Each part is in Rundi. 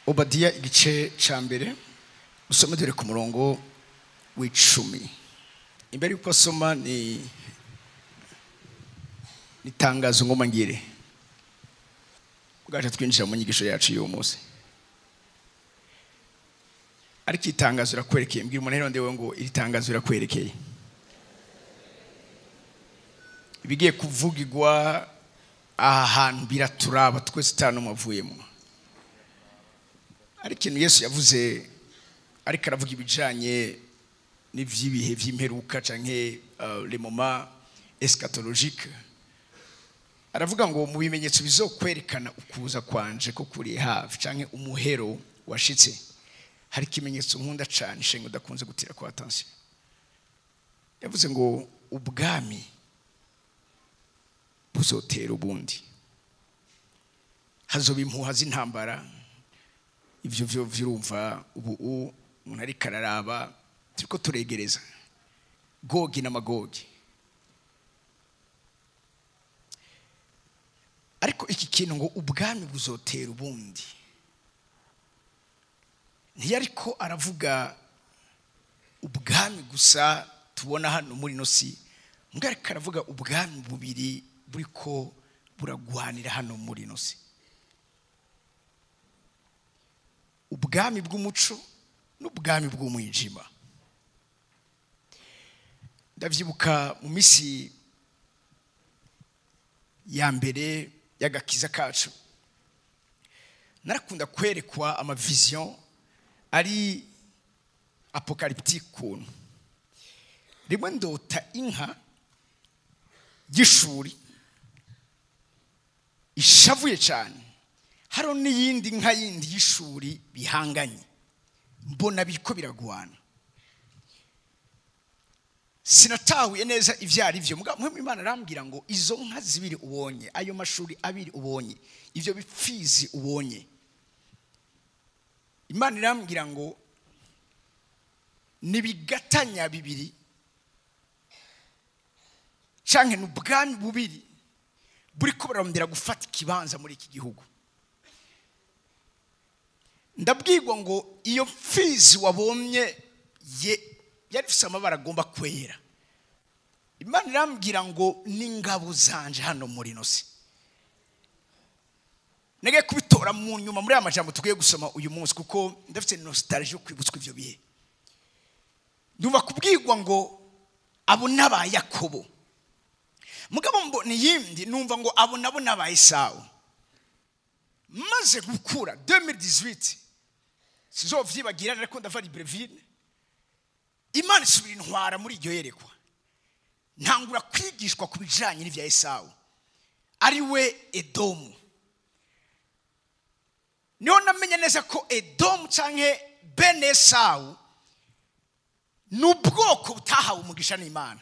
Obadiya igice ca mbere usome dore ku murongo w'icumi. Imbere yuko asoma ni itangazo ngoma ngire bwaje twinjira mu nyigisho yacu y'uwo munsi. Ariko itangazo rakwerekeye, mbwira umuntu rero ndewe ngo iri tangazo rakwerekeye. Ibigiye kuvugirwa aha hantu biraturaba twese tano mavuyemo. Ariko ikintu Yesu yavuze ariko aravuga ibijanye n'ivy'ibihe vy'imperuka canke les moments eschatologiques, aravuga ngo mu bimenyetso bizokwerekana ukuza kwanje ko kuri hafi canke umuhero washitse, hari ikimenyetso nkunda cane ishengo dakunze gutira kwa attention. Yavuze ngo ubwami buzotera ubundi, hazoba impuha z'intambara. Ivyo vyo vyurumva ubu umuntu ariko araraba turiko turegereza Gogi na Magogi. Ariko iki kintu ngo ubwami buzotera ubundi, ntiyariko aravuga ubwami gusa tubona hano muri nosi, mbwa ariko aravuga ubwami bubiri buriko buragwanira hano muri nosi, ubwami bw'umuco n'ubwami bw'umwijima. Ndavyibuka mu misi ya mbere y'agakiza kacu, narakunda kwerekwa ama vision ari apocalyptique kuntu. Rimwe ndota inka y'ishuri ishavuye cyane, haro n'iyindi nka yindi y'ishuri bihanganye, mbona biriko biragwana. Sinatahuye neza ivyari vyo, mugabo Imana arambwira ngo izo nka zibiri ubonye, ayo mashuri abiri ubonye, ivyo bipfizi ubonye, Imana irambwira ngo nibigatanya bibiri canke n'ubwami bubiri buriko burarondera gufata ikibanza muri iki gihugu. Ndabwirwa ngo iyo mfizi wabonye ye yari ifise amabara agomba kwera, Imana irambwira ngo n'ingabo zanje hano muri nosi. Nege kubitora mu nyuma muri aya majambo tugiye gusoma uyu munsi, kuko ndafite nostalgie yo kwibutswa ivyo bihe. Ndumva kubwirwa ngo abo n'aba Yakobo, mugabo mbona yindi numva ngo abo nabo n'aba Esawu. Maze gukura 2018 sizovyibagira, ariko ndava Libreville, Imana isubira intwara muri iryo yerekwa, ntangura kwigishwa ku bijanye n'ivya Esawu ari we Edomu. Niho namenye neza ko Edomu canke bene Esawu n'ubwoko butahawe umugisha n'Imana,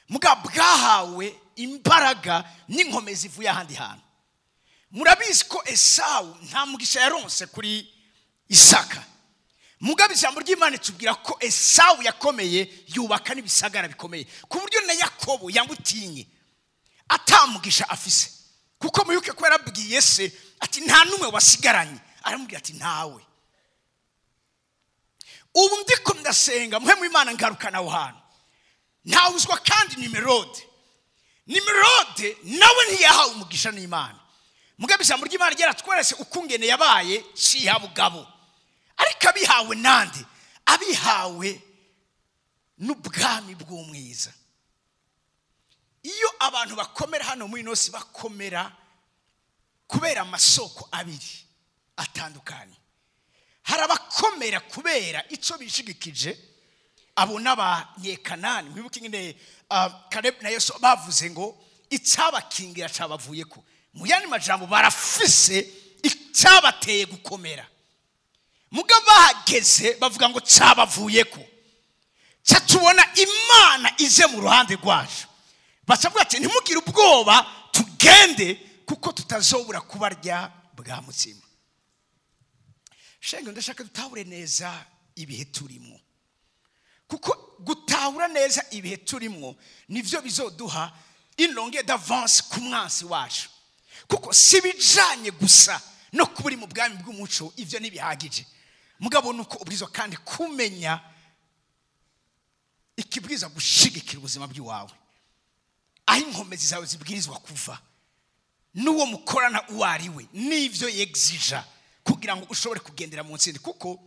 mugabo bwahawe imbaraga n'inkomezi ivuye ahandi hantu. Murabizi ko Esawu nta mugisha yaronse kuri Isaka, mugabo ijambo ry'Imana itubwira ko Esawu yakomeye yubaka n'ibisagara bikomeye, ku buryo na Yakobo yamutinye atamugisha afise, kuko muyuke ko yarabwiye se ati nta numwe wasigaranye, aramubwira ati ntawe. Ubu ndiko ndasenga muhe mu Imana ngarukana aho hantu ntawuzwa. Kandi Nimrode nawe ntiyahawe umugisha n'Imana, mugabo ijambo ry'Imana ryaratweretse ukungene yabaye cihabugabo, ariko abihawe nande? Abihawe n'ubwami bw'umwiza. Iyo abantu bakomera hano muri nosi bakomera kubera amasoko abiri atandukanye. Hari abakomera kubera ico bishigikije, abo n'abanyekanani. Mwibuke ingene Caleb na Yesu bavuze ngo icabakingira cabavuyeko. Mu yandi majambo barafise icyabateye gukomera, mugabo bahageze bavuga ngo cabavuyeko. Ca tubona Imana ize mu ruhande rwacu, bacavuga ati ntimugire ubwoba, tugende kuko tutazobura kubarya bwa mutsima. Shenge ndashaka dutahure neza ibihe turimo, kuko gutahura neza ibihe turimo nivyo bizoduha une longueur d'avance ku mwansi wacu, kuko si bijanye gusa no kuba uri mu bwami bw'umuco, ivyo ntibihagije. Mugabo nuko ubwirizwa kandi kumenya ikibwirizwa gushigikira ubuzima bw'iwawe, aho inkomezi zawe zibwirizwa kuva, n'uwo mukorana uwo ari we, n'ivyo yexija kugira ngo ushobore kugendera mu ntsinzi. Kuko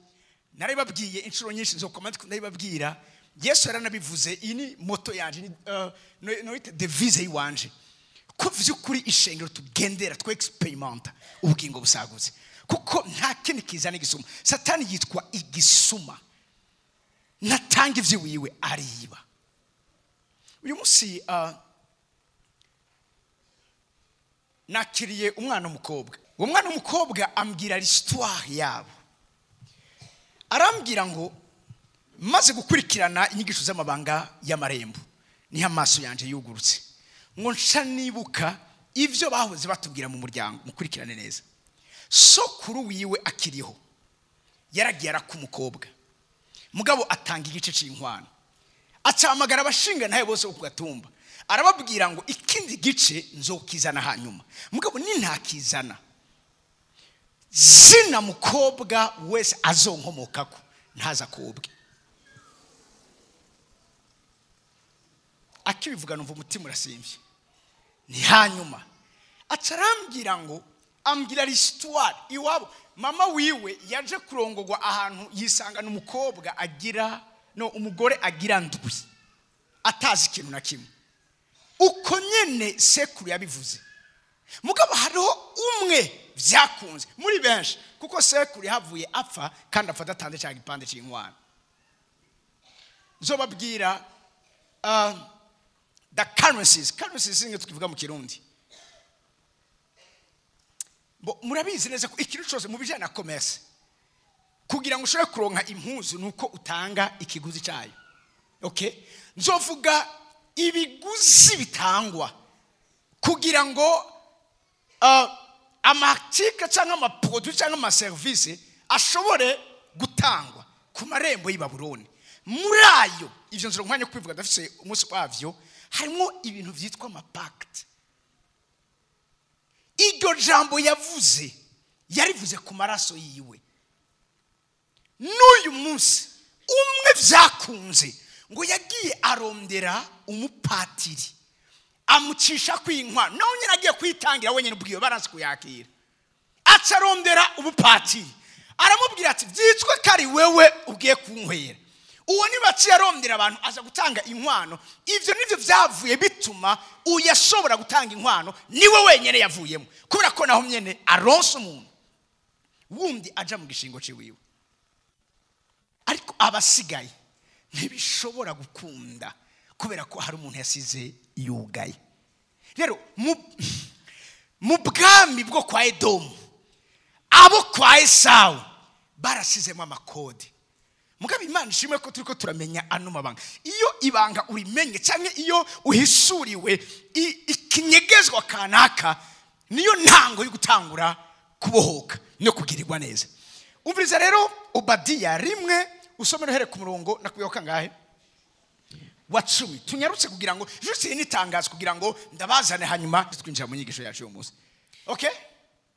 narabibabwiye inshuro nyinshi, nzokoma ndabibabwira, Yesu yaranabivuze, iyi ni motto yanje, ni noite devise yiwanje, ko vy'ukuri ishengero tugendera twe experimenta ubugingo busagutse, kuko nta kindi kizana igisuma. Satani yitwa igisuma, natanga ivyo wiwe ariba. Uyu munsi nakiriye umwana w'umukobwa. Uwo mwana w'umukobwa ambwira l'histoire yabo, arambwira ngo maze gukurikirana inyigisho z'amabanga y'amarembo niho amaso yanje yugurutse, ngo nca nibuka ivyo bahoze batubwira mu muryango. Mukurikirane neza, sokuru wiwe akiriho yaragiye araka umukobwa, mugabo atanga igice c'inkwano, acamagara abashinga nawe bose ku gatumba, arababwira ngo ikindi gice nzokizana hanyuma, mugabo nintakizana zina mukobwa wese azonkomokako ntaza kobwe. Akibivuga numva umutima urasimvye. Ni hanyuma acarambwira ngo ambwira l'histoire iwabo, mama wiwe yaje kurongogwa ahantu yisanga n'umukobwa agira no umugore agira ndwi atazi ikintu na kimwe, uko nyene sekuru yabivuze. Mugabo hariho umwe vyakunze muri benshi, kuko sekuru yahavuye apfa kandi apfa adatanze cya gipande c'inkwano. Nzobabwira the currencies singe tukivuga mu Kirundi. Bo murabizi neza ko ikintu cyose mu bijanye na commerce, kugira ngo ushobore kuronka impuzu nuko utanga ikiguzi cyayo. Okay, nzovuga ibiguzi bitangwa kugira ngo amarticle cyangwa amaproduit cyangwa amaservice ashobore gutangwa ku marembo y'i Babuloni. Muri ayo ivyo nzira nkwanya kwivuga ndafise umunsi wavyo, harimo ibintu vyitwa amapacte. Iryo jambo yavuze yarivuze ku maraso yiwe. N'uyu munsi umwe vyakunze ngo yagiye arondera umupatiri amucisha kwinkwa, nawe nyine agiye kwitangira wenyine ubwiwe baranse kuyakira, acarondera umupatiri aramubwira ati vyitwe kari wewe ugiye kunkwera. Uwo niba arondera abantu aza gutanga inkwano, ivyo nivyo vyavuye bituma uyashobora gutanga inkwano niwe wenyene yavuyemo, kubera ko naho nyene aronse umuntu wundi aja mu gishingo ciwiwe. Ariko abasigaye ntibishobora gukunda kubera ko hari umuntu yasize yugaye. Rero mu bwami bwo kwa Edomu, abo kwa Esawu barasizemo amakode. Mugabe Imana ishimwe ko turiko turamenya ano mabanga. Iyo ibanga urimenye cyangwa iyo uhisuriwe ikinyegezwa kanaka, niyo ntango yo gutangura kubohoka no kugirirwa neza. Umviriza rero Obadiya 1 usomero here ku murongo nakuyoka ngahe wa 10. Tunyarutse kugira ngo juste ni tangazo kugira ngo ndabazane hanyuma twinjira mu nyigisho yacu yo munsi. Okay?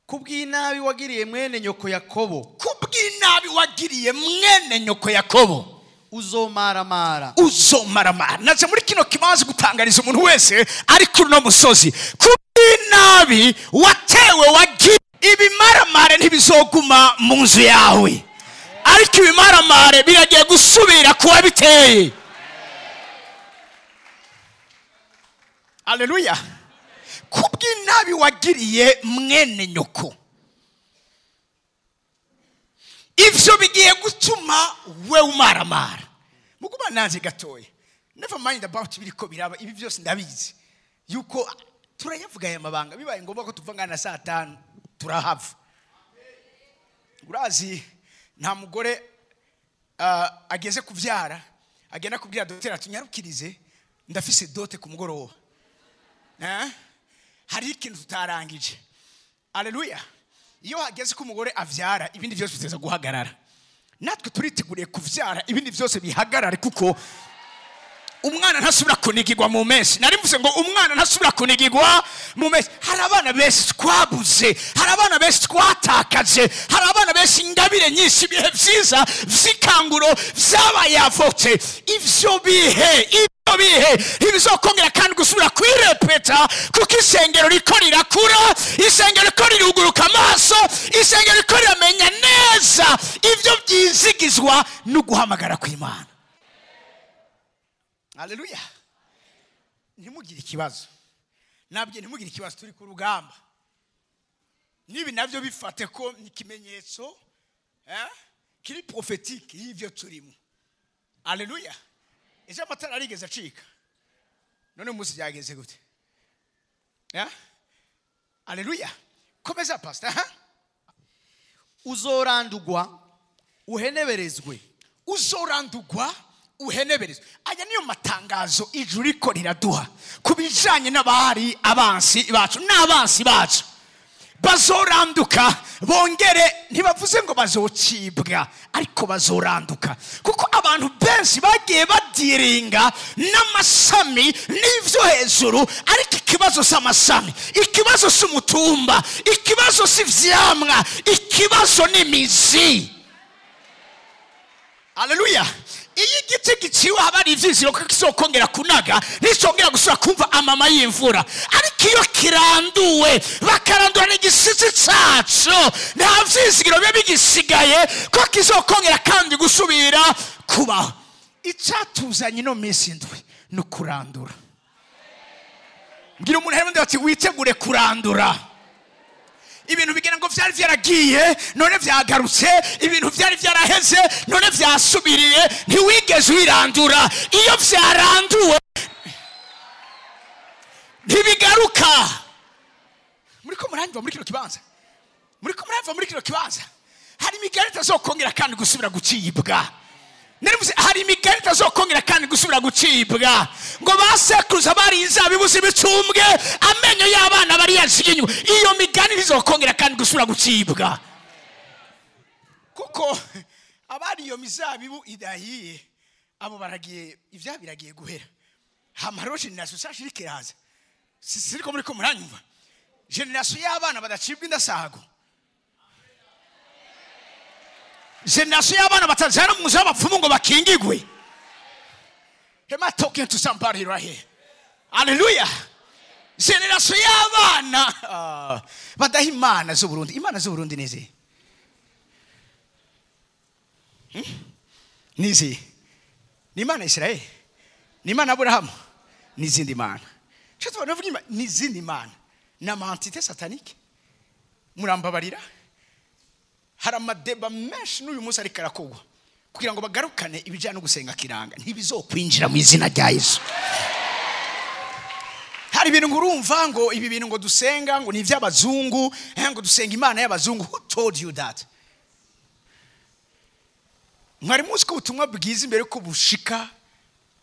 Kubw'inabi wagiriye mwene nyoko Yakobo, kubw'inabi wagiriye mwene nyoko Yakobo, uzomaramara. Uzomaramara. Naje muri kino kibanza gutangariza umuntu wese ari kuri no musozi, kubw'inabi watewe wagiriye, ibimaramare ntibizoguma mu nzu yawe, ariko ibimaramare biragiye gusubira kuba biteye. Haleluya. Kubw'inabi wagiriye mwene nyoko, ivyo bigiye gutuma we umaramara. Muguma nanze gatoya, never mind about biriko biraba, ibi byose ndabizi yuko turayavuga aya mabanga, bibaye ngombwa ko tuva ngana saa 5 turahava. Urazi nta mugore ageze kuvyara agenda kubwira docteur atunyarukirize ndafise dote ku mugoroba, hari ikintu tutarangije. Haleluya. Iyo hageze ko umugore avyara ibindi byose biteza guhagarara, natwe turiteguriye kuvyara ibindi byose bihagarare, kuko Umwana ntasubira kunigirwa mu menshi. Nari mvuze ngo umwana ntasubira kunigirwa mu menshi. Hari abana benshi twabuze, hari abana benshi twatakaje, hari abana benshi ingabire nyinshi, ibihe vyiza vy'ikanguro vyabayavutse. Ivyo bihe ntibizokongera kandi gusubira kwirepeta, kuko isengero riko rirakura, isengero riko riruguruka amaso, isengero riko riramenya neza ivyo vyizigizwa no guhamagara kw'Imana. Haleluya. Ntimugire ikibazo. Nabye ntimugire ikibazo, turi ku rugamba. Nibi navyo bifate ko ikimenyetso kiri prophétique y'ivyo turimo. Haleluya. Ejo amatara arigeze acika. None umunsi byageze gute? Haleluya. Komeza pastor. Uzorandugwa uheneberezwe. Uzorandugwa uheneberezwe. Aya niyo matangazo ijuru riko riraduha kubijanye n'abari abansi bacu n'abansi bacu. Bazoranduka bongere, ntibavuze ngo bazocibwa, ariko bazoranduka, kuko abantu benshi bagiye badiringa n'amashami n'ivyo hejuru, ariko ikibazo si amashami, ikibazo si umutumba, ikibazo si ivyamwa, ikibazo ni imizi. Haleluya. Iyo igiti giciwe haba hari ivyiziro ko kizokongera kunaga, nticongera gusubira kumva amama y'imvura. Ariko iyo kiranduwe, bakarandura n'igishyitsi caco, nta vyizigiro biba bigisigaye ko kizokongera kandi gusubira kubaho. Icatuzanye ino minsi indwi ni ukurandura. Mbwira umuntu harimo ati witegure kurandura. Ibintu bigera ngo vyari vyaragiye none vyagarutse, ibintu vyari vyaraheze none vyasubiriye, ntiwigeze wirandura. Iyo vyaranduwe ntibigaruka. Muriko muranyumva muri kino kibanza? Muriko muranyumva muri kino kibanza? Hari imigani itazokongera kandi gusubira gucibwa. Narivuze hari imigani itazokongera kandi gusubira gucibwa. Ngo basekuruza bari inzabibu z'ibicumbwe, amenyo y'abana bari yajiginywe. Iyo migani ntizokongera kandi gusubira gucibwa, kuko abari iyo mizabibu idahiye abo baragiye, ivya biragiye guhera. Hama generation shasha irikiraza. Siriko muriko muranyumva? Generation y'abana badacibwa indasago, generation y'abana batajana mu nzu y'abapfumu ngo bakingigwe. Am I talking to somebody right here? Hallelujah. Generation y'abana badaha imana z'Uburundi. Imana z'Uburundi nizi nizi ni Imana Israel, ni Imana Aburahamu, n'izindi mana. N'izindi mana ni ama entité satanique. Murambabarira, hari amadeba menshi n'uyu munsi ariko arakogwa kugira ngo bagarukane ibijyanye no gusenga kiranga. Ntibizokwinjira mu izina rya Yesu. Hari ibintu ngo urumva ngo ibi bintu ngo dusenga ngo ni iby'abazungu, ngo dusenga imana y'abazungu. Who told you that? Mwari muzi ko ubutumwa bwiza imbere ko bushika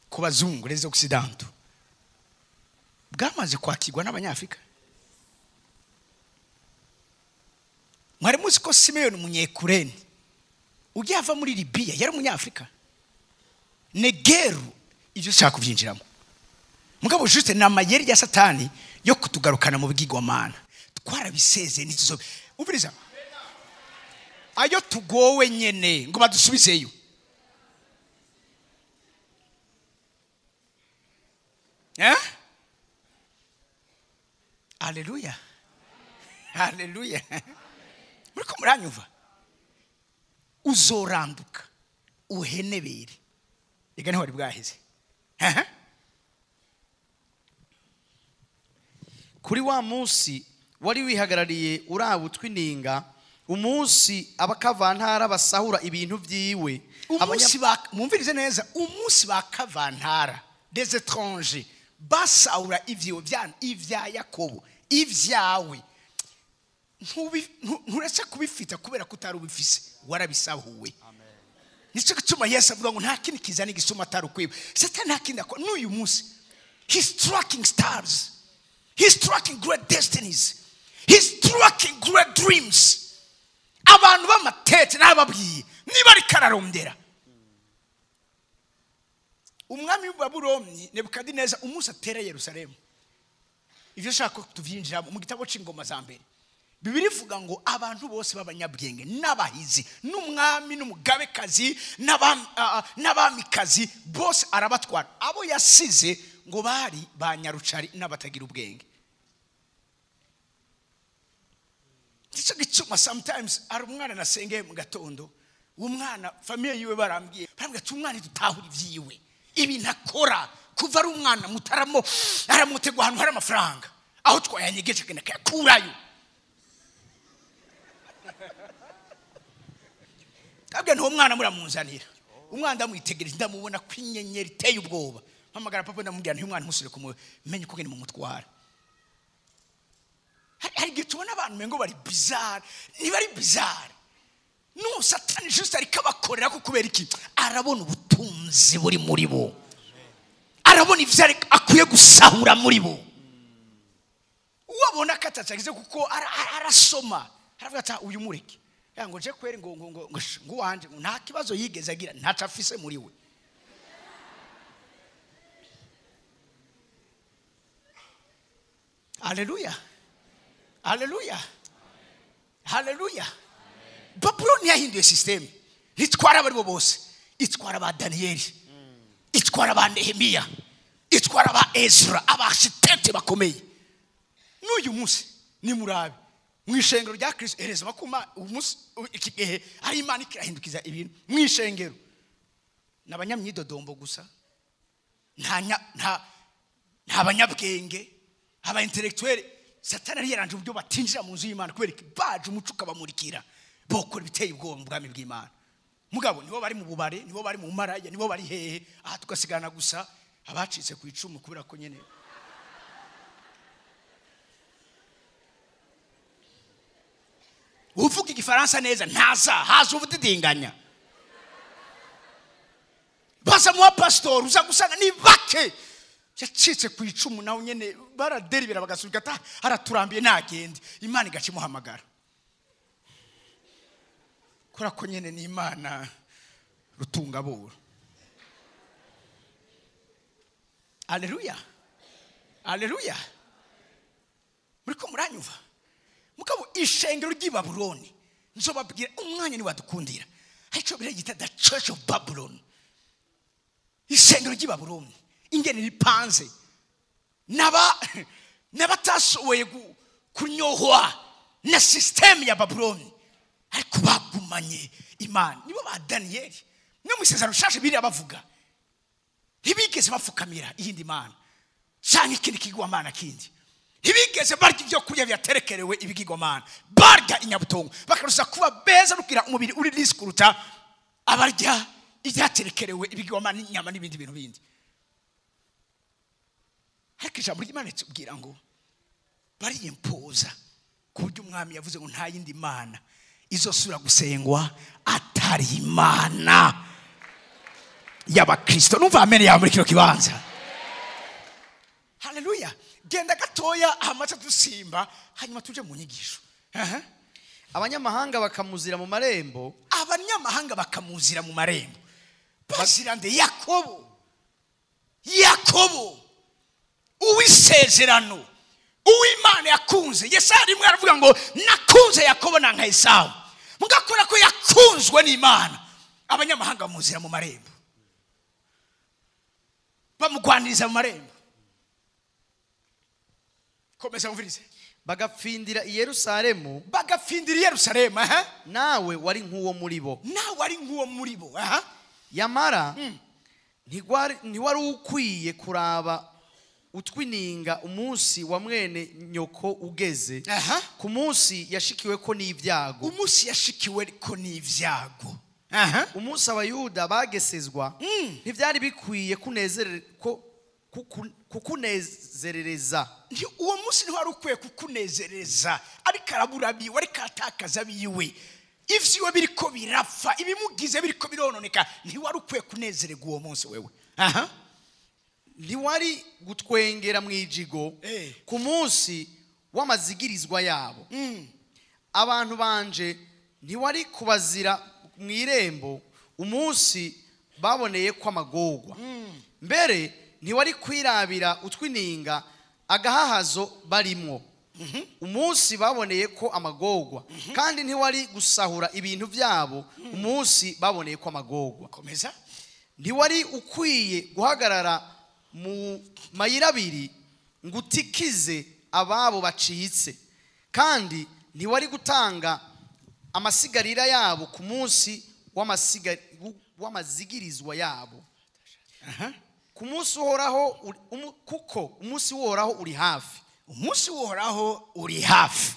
ku bazungu, les occidentaux, bwamaze kwakirwa n'abanyafrika? Mwari muzi ko Simeon umunyekurene ugiye ava muri Libya yari umunyafrika? Negeru ibyo ushaka kubyinjiramo, mugabo juste ni amayeri ya Satani yo kutugarukana mu bwigwamana. Twarabiseze ntituzobe. Umviriza, ayo tugowe nyene ngo badusubizeyo. Haleluya. Haleluya. Muriko muranyumva? Uzoranduka uhenebere. Ega niho wari bwaheze. Kuri wa munsi wari wihagarariye uraba utwininga, umunsi abakavantara basahura ibintu vyiwe. Umunsi mumvirize neza, umunsi bakavantara des étrangers basahura ivyiwe ivya Yakobo, ivyawe. Nturetse kubifita kubera ko utari ubifise, warabisahuwe. Nicyo gituma Yesu avuga ngo nta kindi kizana igisuma atari ukwiba. Satani nta kindi akora n'uyu munsi. He's tracking stars, he's tracking great destinies, he's tracking great dreams. Abantu b'amatete nababwiye niba ariko ararondera. Umwami w'Ababuloni Nebukadineza umunsi atera Yerusalemu, ivyo shaka tuvyinjiramo mu gitabo c'ingoma za mbere, Bibiliya ivuga ngo abantu bose b'abanyabwenge n'abahizi n'umwami n'umugabekazi n'abamikazi bose arabatwara. Abo yasize ngo bari ba nyarucari n'abatagira ubwenge. Nicyo gituma sometimes ari umwana nasengeye mu gatondo, umwana famille yiwe barambwiye, barambwira ati umwana dutahura ivyiwe, ibintu akora kuva ari umwana mutaramo aramutegwa ahantu hari amafaranga, aho twayanyegeje kenda kayakurayo. Kabwe nto mwana muramunzanira. Umwana ndamwitegereza ndamubona ko inyenyeri iteye ubwoba. Mpamagara papa ndamubwira nti umwana ntusubire kumumenye uko ngene mumutwara. Hari igihe tubona abantu mengo bari bizarre, niba ari bizarre. No Satani juste ariko abakorera ko kubera iki? Arabona ubutunzi buri muri bo. Arabona ivyo akwiye gusahura muri bo. Uwabona katatagize kuko arasoma. Aravuga ati uyu mureke. Ngo je kweri ngo ngo ngo ngo wanje nta kibazo yigeze agira, ntaca afise muri we. Haleluya. Haleluya. Haleluya. Babuloni yahinduye system. Itwara abari bo bose. Itwara ba Danieli. Itwara ba Nehemiya. Itwara ba Ezra, abarchitecte bakomeye. N'uyu munsi ni murabe. Mwishengero rya Kristo ereza bakuma umunsi iki gihe ari Imana ikirahindukiza ibintu mwishengero nabanyamyidodombo gusa, nta banyabwenge, aba intellectuel. Satani ari yaranje uburyo batinjira mu nzu y'Imana kubera baje umuco ukabamurikira bokora biteye ubwoba mu bwami bw'Imana. Mugabo nibo bari mu bubare, nibo bari mu maraya, nibo bari hehe, aha tugasigana gusa abacitse ku icumu kubera ko nyene uvuga igifaransa neza ntaza haza ubudidinganya. Basa mu pastor uza gusanga ni bake yacitse ku icumu nawe nyene baraderibera bagasubika ata araturambiye nagende, Imana igaca imuhamagara. Kora ko nyene ni Imana rutunga boro. Haleluya. Haleluya. Muriko muranyumva? Mugabo ishengero ry'i Babuloni nzobabwira umwanya ni wadukundira. Haico biragita the Church of Babylon. Ishengero ry'i Babuloni ingene ripanze n'abatashoboye kunyohwa na system ya Babuloni ariko bagumanye Imana. Nibo ba Danieli no mu isezerano shashe biri abavuga ntibigeze bapfukamira iyindi mana canke ikindi kigwamana kindi. Ntibigeze barya ibyo kurya byaterekerewe ibigirwamana, barya inyabutongo bakarusa kuba beza no kugira umubiri uri lisi kuruta abarya ibyaterekerewe ibigirwamana n'inyama n'ibindi bintu bindi. Ariko ijambo ry'Imana ritubwira ngo bariyimpoza ku buryo umwami yavuze ngo nta yindi mana izosubira gusengwa atari Imana y'Abakristo. Numva amen yawe muri kino kibanza. Haleluya. Genda gatoya amaca dusimba hanyuma tuje mu nyigisho. Abanyamahanga bakamuzira mu marembo. Abanyamahanga bakamuzira mu marembo. Bazira nde? Yakobo. Yakobo uwisezerano, uw'Imana yakunze. Yesaya rimwe aravuga ngo nakunze Yakobo nanka Esawu. Mugakora ko yakunzwe n'Imana. Abanyamahanga bamuzira mu marembo, bamugwaniriza mu marembo. Komeza mvirize. Bagapfindira i Yerusalemu. Bagapfindira i Yerusalemu. Nawe wari nk'uwo muri bo. Nawe wari nk'uwo muri bo. Yamara ntiwari ukwiye kuraba utwininga umunsi wa mwene nyoko ugeze, ku munsi yashikiwe ko n'ibyago. Umunsi yashikiwe ko n'ibyago. Umunsi abayuda bagesezwa ntibyari bikwiye kukunezerereza. Uwo munsi ntiwari ukwiye kukunezereza, ariko arabura abiwe, ariko aratakaza abiwe, ivyiwe biriko birapfa, ibimugize biriko birononeka, ntiwari ukwiye kunezererwa uwo munsi wewe. Ntiwari gutwengera mu ijigo ku munsi w'amazigirizwa yabo. Abantu banje ntiwari kubazira mu irembo umunsi baboneye ko amagorwa. Mbere ntiwari kwirabira utwininga agahahazo barimwo umunsi baboneye ko amagorwa, kandi ntiwari gusahura ibintu byabo umunsi baboneye ko amagorwa. Komeza. Ntiwari ukwiye guhagarara mu mayira abiri ngo utikize ababo bacitse, kandi ntiwari gutanga amasigarira yabo ku munsi w'amazigirizwa yabo. Ku munsi Uhoraho kuko umunsi w'Uhoraho uri hafi. Umunsi w'Uhoraho uri hafi.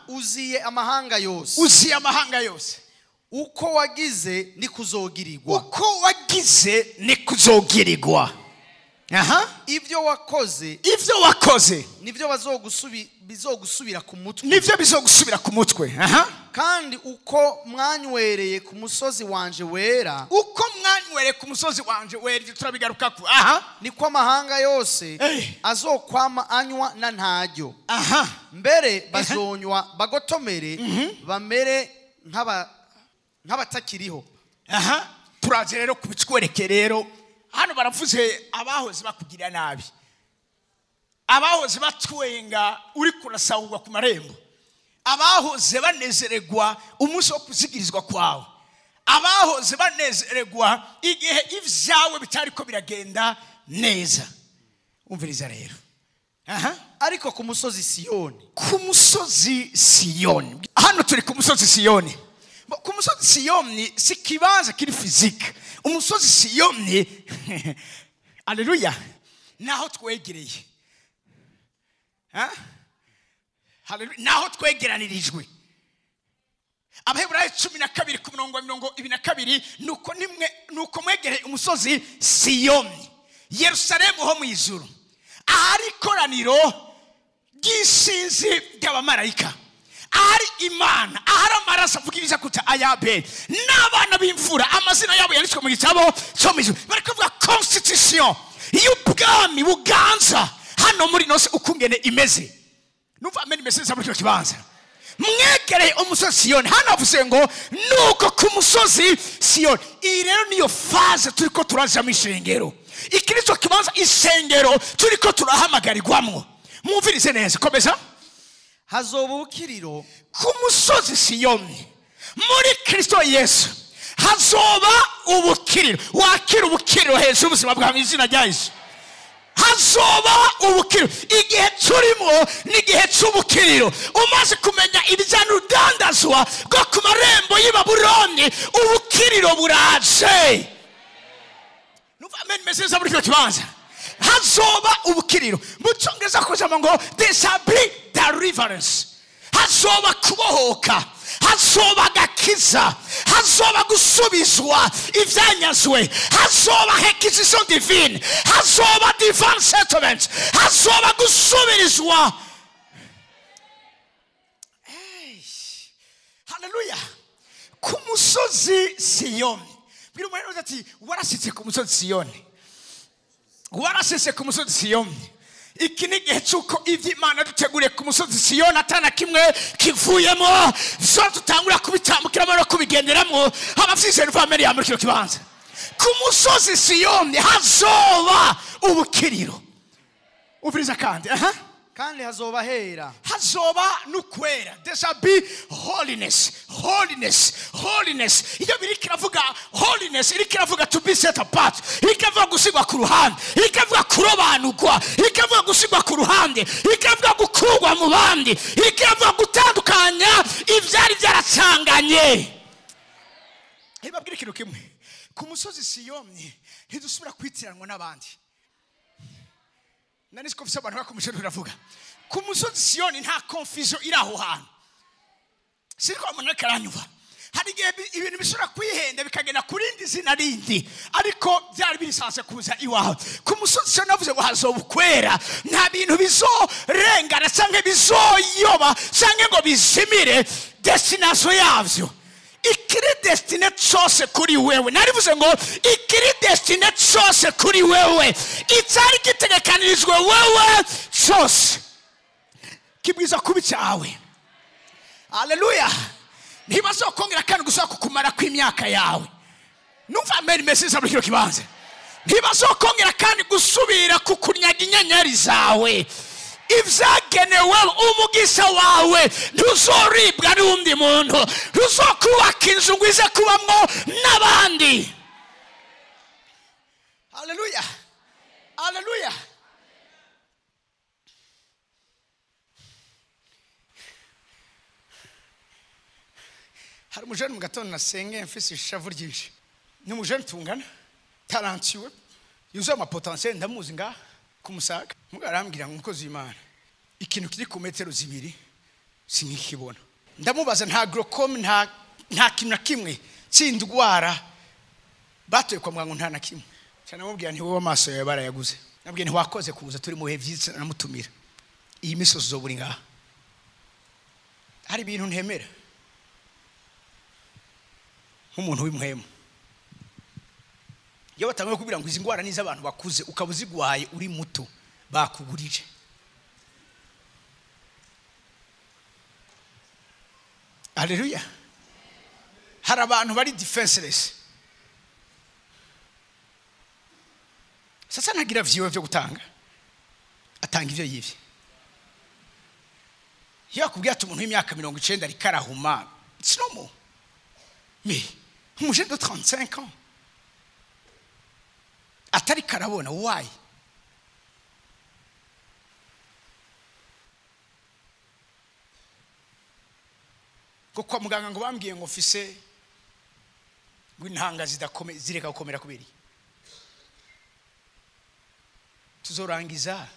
Uziye amahanga yose. Uziye amahanga yose. Uko wagize ni kuzogirirwa. Uko wagize ni kuzogirirwa. Ibyo wakoze, ibyo wakoze nibyo bizogusubira ku mutwe. Nibyo bizogusubira ku mutwe. Kandi uko mwanywereye ku musozi wanje wera, uko mwanywereye ku musozi wanje wera, ibyo turabigaruka ku. Niko amahanga yose azokwama anywa na ntaryo. Mbere bazonywa bagotomere, bamere nk'abatakiriho. Turaje rero kubitwereke rero. Hano baravuze abahoze bakugira nabi, abahoze batwenga uri kurasahurwa ku marembo, abahoze banezeregwa umunsi wo kuzigirizwa kwawe, abahoze banezeregwa igihe ivyawe bitariko biragenda neza. Umviriza rero. Ariko ku musozi Siyoni, ku musozi Siyoni, hano turi ku musozi Siyoni. Ku musozi Siyoni si kibanza kiri physique. Umusozi Siyoni, haleluya, naho twegereye. Haleluya, naho twegeranirijwe. Abaheburayo 12 ku murongo wa 22, nuko nimwe nuko mwegereye umusozi Siyoni, Yerusalemu ho mu ijuru, ahari ikoraniro ry'isinzi ry'abamarayika, ahari Imana, ahari amaraso avugiriza kuta ayabeli n'abana b'imfura, amazina yabo yanditswe mu gitabo cyo mu ijuru. Bari kuvuga constitution y'ubwami buganza hano muri nose ukungene imeze. Numva amen imeze muri kino kibanza. Mwegereye umusozi Siyoni. Hano avuze ngo nuko ku musozi Siyoni. Iyi rero niyo phase turiko turajamo ishengero. Iki nico kibanza isengero turiko turahamagarirwamwo. Mwumvirize neza, komeza. Hazoba ubukiriro ku musozi Siyoni muri Kristo Yesu. Hazoba ubukiriro. Wakira ubukiriro hejuru y'ubuzima bwawe mu izina rya Yesu. Hazoba ubukiriro. Igihe turimo ni igihe cy'ubukiriro. Umaze kumenya ibijyanye n'urudandazwa rwo ku marembo y'i Babuloni, ubukiriro buraje. Numva amen message muri kino kibanza. Hazoba ubukiriro. Mu cyongereza kujamo ngo there shall be deliverance. Hazoba kubohoka, hazoba agakiza, hazoba gusubizwa ivyanyazwe, hazoba requisition divine, hazoba divine settlement, hazoba gusubirizwa. Haleluya. Ku musozi Siyoni. Bwira umuntu ati warasitse ku musozi Siyoni. Warasitse ku musozi Siyoni. Iki ni igihe cy'uko ibyo Imana duteguriye ku musozi Siyoni atana kimwe kivuyemo, zo tutangura kubitambukiramo no kubigenderamo. Abafise n'ufamily ya muri kino kibanza. Ku musozi Siyoni hazoba ubukiriro. Uviriza kandi. Kandi hazoba hera. Hazoba nukwera. There shall be holiness, holiness, holiness. Iyo biri kiravuga holiness, iri kiravuga to be set apart, iri kiravuga gusigwa ku ruhande, iri kiravuga kurobanurwa, iri kiravuga gusigwa ku ruhande, iri kiravuga gukurwa mu bandi, iri kiravuga gutandukanya ivyari byaracanganye. Ibabwira ikintu kimwe. Ku musozi Siyoni ntidusubira kwitiranwa n'abandi. Nani siko mfise abantu bakomeje turavuga. Ku musozi Siyoni nta confusion iri aho hantu. Siriko umuntu aranyuva. Hari igihe ibintu bishobora kwihenda bikagenda kurindi zina rindi, ariko byari birisanzwe kuza iwawe. Ku musozi Siyoni navuze ngo hazoba ukwera, nta bintu bizorengana canke bizoyoba canke ngo bizimire destination yavyo. Ikiri destine cyose kuri wewe. Narivuze ngo ikiri destine cyose kuri wewe, icyari gitegekanirijwe wewe cyose kibwiza kuba icyawe. Haleluya. Ntibazokongera kandi gusa kukumara kw'imyaka yawe. Numva amen message muri kino kibanza. Ntibazokongera kandi gusubira kukunyaga inyenyeri zawe. Ibyagenewe umugisha wawe ntuzoribwa n'undi muntu, ntuzokubaka inzu ngo ize kubamwo n'abandi. Haleluya, haleluya. Hari umujene mu gatondo nasenge mfise ishavu ryinshi. Ni umujene tungana, tarantiwe, yuzuye amapotentiel, ndamuzi ngaha ku Musaga. Mugabo arambwira ngo umukozi w'Imana, ikintu kiri ku metero 2 sinkikibona. Ndamubaza nta glaucome, nta kintu na kimwe cy'indwara batoye kwa muganga, nta na kimwe. Cyane namubwira nti wowe amaso yawe barayaguze. Nabwiye nti wakoze kuza turi mu bihe byiza, namutumira. Iyi misozi uzobura ngaha. Hari ibintu ntemera nk'umuntu w'impwemu. Iyo batangiye kubwira ngo izi ndwara ni iz'abantu bakuze, ukaba uzigwaye uri muto, bakugurije. Haleluya. Hari abantu bari defenseless. Sasa ntagira vyiwe vyo gutanga, atanga ivyo yivye. Iyo akubwiye ati umuntu w'imyaka 90 ariko arahuma, it's normal. Mais umujene de 35 ans atari karabona, why? Ko kwa muganga ngo bambwiye ngo mfise ngo intanga zidakomeye, zireka gukomera kubera iki? Tuzorangiza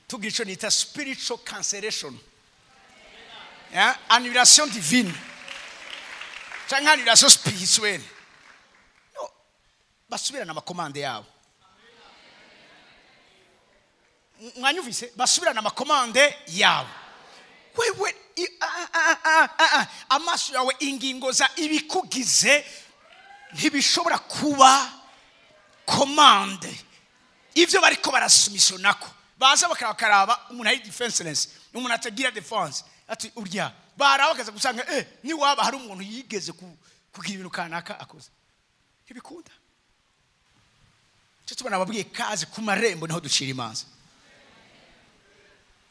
tugira ico nita spiritual cancellation, annulation divine canke annulation spirituelle. No, basubirana amakomande yabo. Mwanyumvise? Basubirana amakomande yabo. Wewe amaso yawe, ingingo za ibikugize ntibishobora kuba komande. Ivyo bariko barasumisonako baza bakakaraba umuntu ari defenseless, umuntu atagira defense, ati urya baraba bakaza gusanga ni waba hari umuntu yigeze kugira ibintu kanaka akoze. Ntibikunda. Cyo tubona ababwiye kazi ku marembo niho ducira imanza.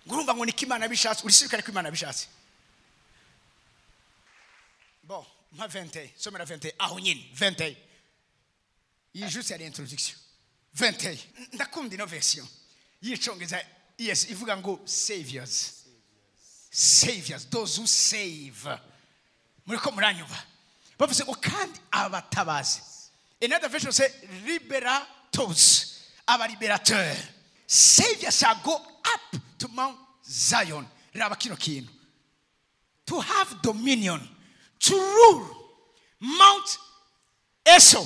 Ngurumva ngo niko Imana bishatse, urisirikare ko Imana bishatse. Bon, ma 21, somera 21, aho nyine 21. Iyi juste yari introduction. 21. Ndakunda ino version y'icongereza, yes, ivuga ngo saviors. Saviors, those who save. Muriko muranyumva. Bavuze ngo kandi abatabazi. Another version say liberators, aba liberateur. Saviors shall go up to Mount Zion. Raba kino kintu. To have dominion, to rule Mount Esau,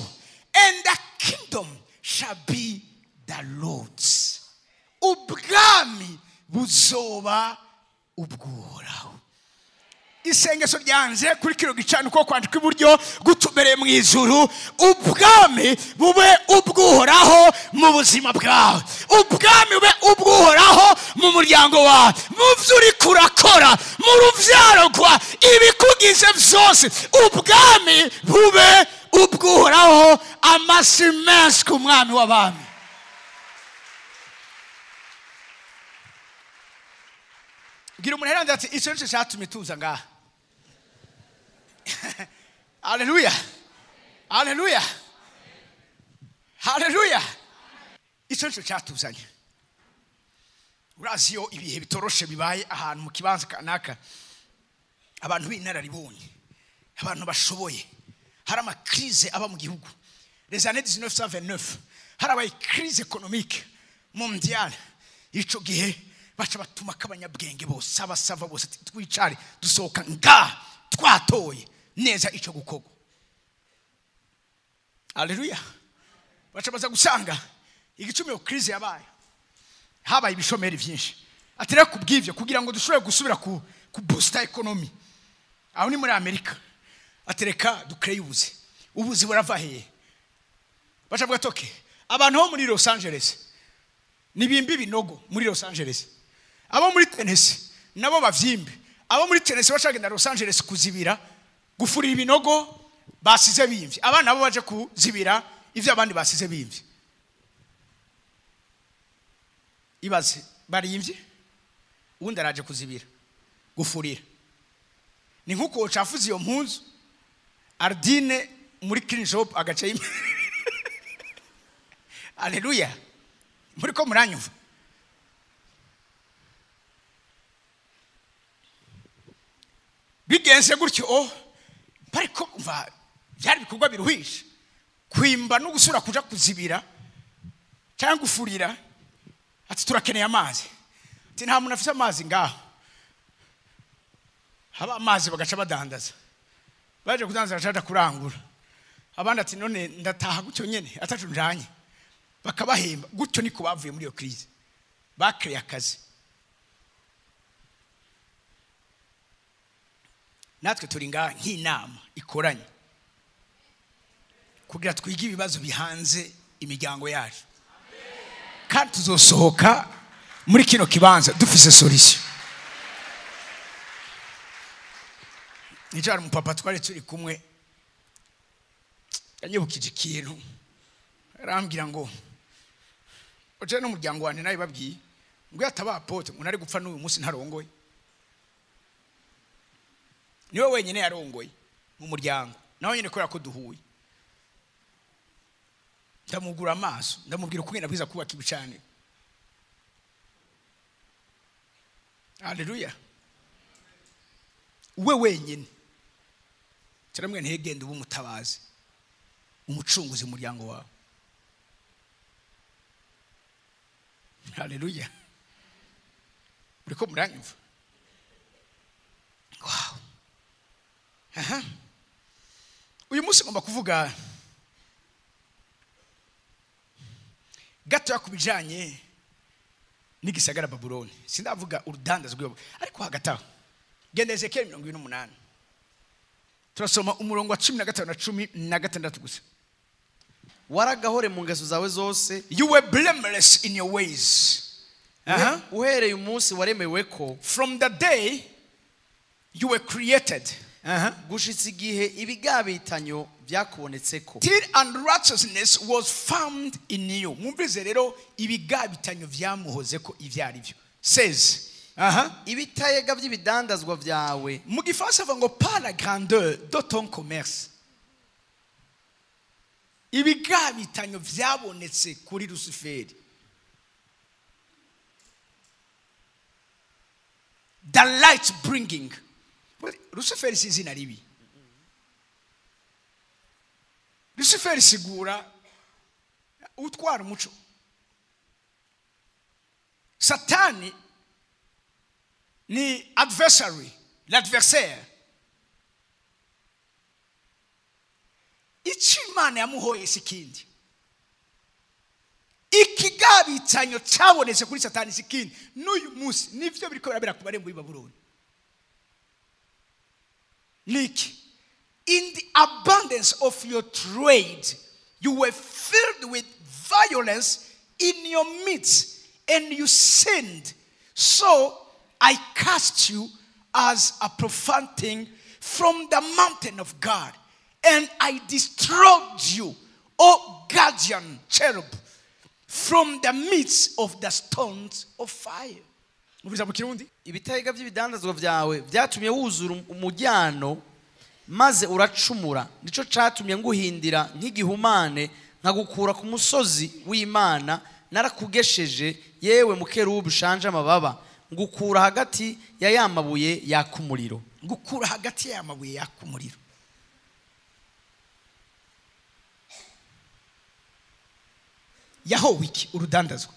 and the kingdom shall be the Lord's. Ubwami buzoba ubw'Uhoraho. Isengesho ryanje kuri kino gicano ko kwandika iburyo gutumereye mu ijuru, ubwami bube ubw'Uhoraho mu buzima bwawe, ubwami bube ubw'Uhoraho mu muryango wawe, mu vyo uriko urakora, mu ruvyaro rwa ibikugize vyose, ubwami bube ubw'Uhoraho. Amasi menshi ku mwami w'abami. Gira umuntu herande ati ico nico catumye tuza ngaha. Haleluya, haleluya, haleluya. Ico nico catuzanye. Urazi iyo ibihe bitoroshe bibaye ahantu mu kibanza kanaka, abantu b'inararibonye, abantu bashoboye, hari amakrize aba mu gihugu. Les années 1929 harabaye crise économique mondiale. Ico gihe baca batuma kabanyabwenge bose, abasava bose, twicare dusohoka nga twatoye neza ico gukorwa. Haleluya. Baca baza gusanga igicumi yo crise yabaye, habaye ibishomeri vyinshi. Ati rero kubw'ivyo kugira ngo dushobore gusubira ku booster economy, aho ni muri Amerika, atereka dukreye ubuzi. Ubuzi burava hehe? Baca bavuga toke abantu bo muri Los Angeles nibimbi binogo muri Los Angeles, abo muri Tennessee nabo bavyimbe, abo muri Tennessee bacagenda Los Angeles kuzibira gufurira ibinogo Basize bimvye. Abana bo baje kuzibira ivyo abandi basize bimvye. Ibaze barimvye uwundi araje kuzibira gufurira. Ni nkuko ucafuze iyo mpuzu Ardine muri clean shop agaca yime. Haleluya. Muri ko muranyumva. Bigenze gutyo bariko umva byari bikorwa biruhisha kwimba no gusura kuja kuzibira cyangwa gufurira. Ati turakeneye amazi. Ati nta muntu afite amazi ngaho. Haba amazi bagaca badandaza. Baje kudandaza bagaca kurangura. Abandi ati none ndataha gutyo nyene atacu njanye. Bakabahemba gutyo niko bavuye muri iyo crise. Bakreye akazi. Natwe turi ngaha nk'inama ikoranye kugira twige ibibazo bihanze imiryango yacu. Kandi tuzosohoka muri kino kibanza dufise solution. Nicara umupapa twari turi kumwe yanyibukije ikintu arambwira ngo oje n'umuryango wanje nawe babwiye ngo yataba apote ngo nari gupfa n'uyu munsi ntarongoye. Niwe wenyine yarongoye mu muryango nawe nyine kubera ko duhuye. Ndamugura amaso ndamubwira uko nabwiza kubaka ibicaniro. Haleluya. We wenyine turamwe ntegende ubu mutabazi umucunguzi umuryango wawe. Haleluya. Uriko muranyumva? Wow. Aha. Uyu munsi ngomba kuvuga gato yakubijanye n'igisagara Babuloni. Sindavuga urudandazo rw'iyo ariko hagati aho genda Ezekiel 28 turasoma umurongo wa 15 na 16 gusa. Waragahore mu ngeso zawe zose. You were blameless in your ways. Uhereye umunsi waremewe ko from the day you were created. Gushitsa igihe ibigabitanyo byakubonetseko. Till unrighteousness was found in you. Mwumvise rero ibigabitanyo vyamuhozeko ivyari byo. Says Ibitayega by'ibidandazwa byawe. Mu gifaransa bavuga ngo par la grandeur de ton commerce. Ibigabitanyo vyabonetse kuri Luciferi. The light bringing. Luciferi si izina ribi. Luciferi sigura utwara umuco. Satani ni adversary, l'adversaire. Icyo Imana yamuhoye si ikindi. Ikigabitanyo cyabonetse kuri Satani si ikindi. N'uyu munsi nivyo biriko birabera ku barembo y'Ibabuloni. Niki, in the abundance of your trade, you were filled with violence in your midst, and you sinned. So I cast you as a profane thing from the mountain of God, and I destroyed you, O guardian cherub, from the midst of the stones of fire. Ibitayega by'ibidandazwa byawe byatumye wuzura umujyano maze uracumura. Nico catumye nguhindira nk'igihumane nkagukura ku musozi w'Imana narakugesheje yewe mukerubi ushanje amababa ngukura hagati ya yamabuye yakumuriro. Ngukura hagati ya yamabuye yakumuriro. Yaho wiki urudandazwa.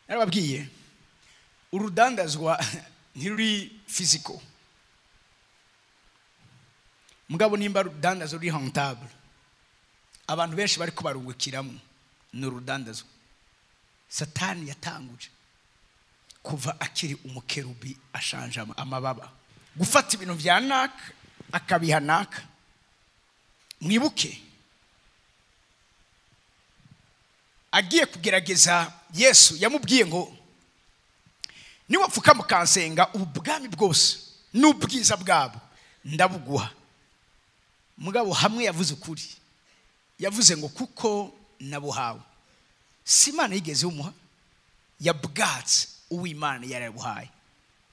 Narababwiye urudandazwa ntiruri physical. Mugabo nimba urudandazwa ruri rentable, abantu benshi bari kubarungukiramo ni urudandazwa. Satani yatanguje kuva akiri umukerubi ashanje amababa, gufata ibintu vya naka akabiha naka. Mwibuke agiye kugerageza Yesu yamubwiye ngo niwapfuka mukansenga ubwami bwose n'ubwiza bwabo Ndabuguha. Mugabo hamwe yavuze ukuri. Yavuze ngo kuko nabuhawe. Si Imana yigeze umuha, yabwatse uw'Imana yarabuhaye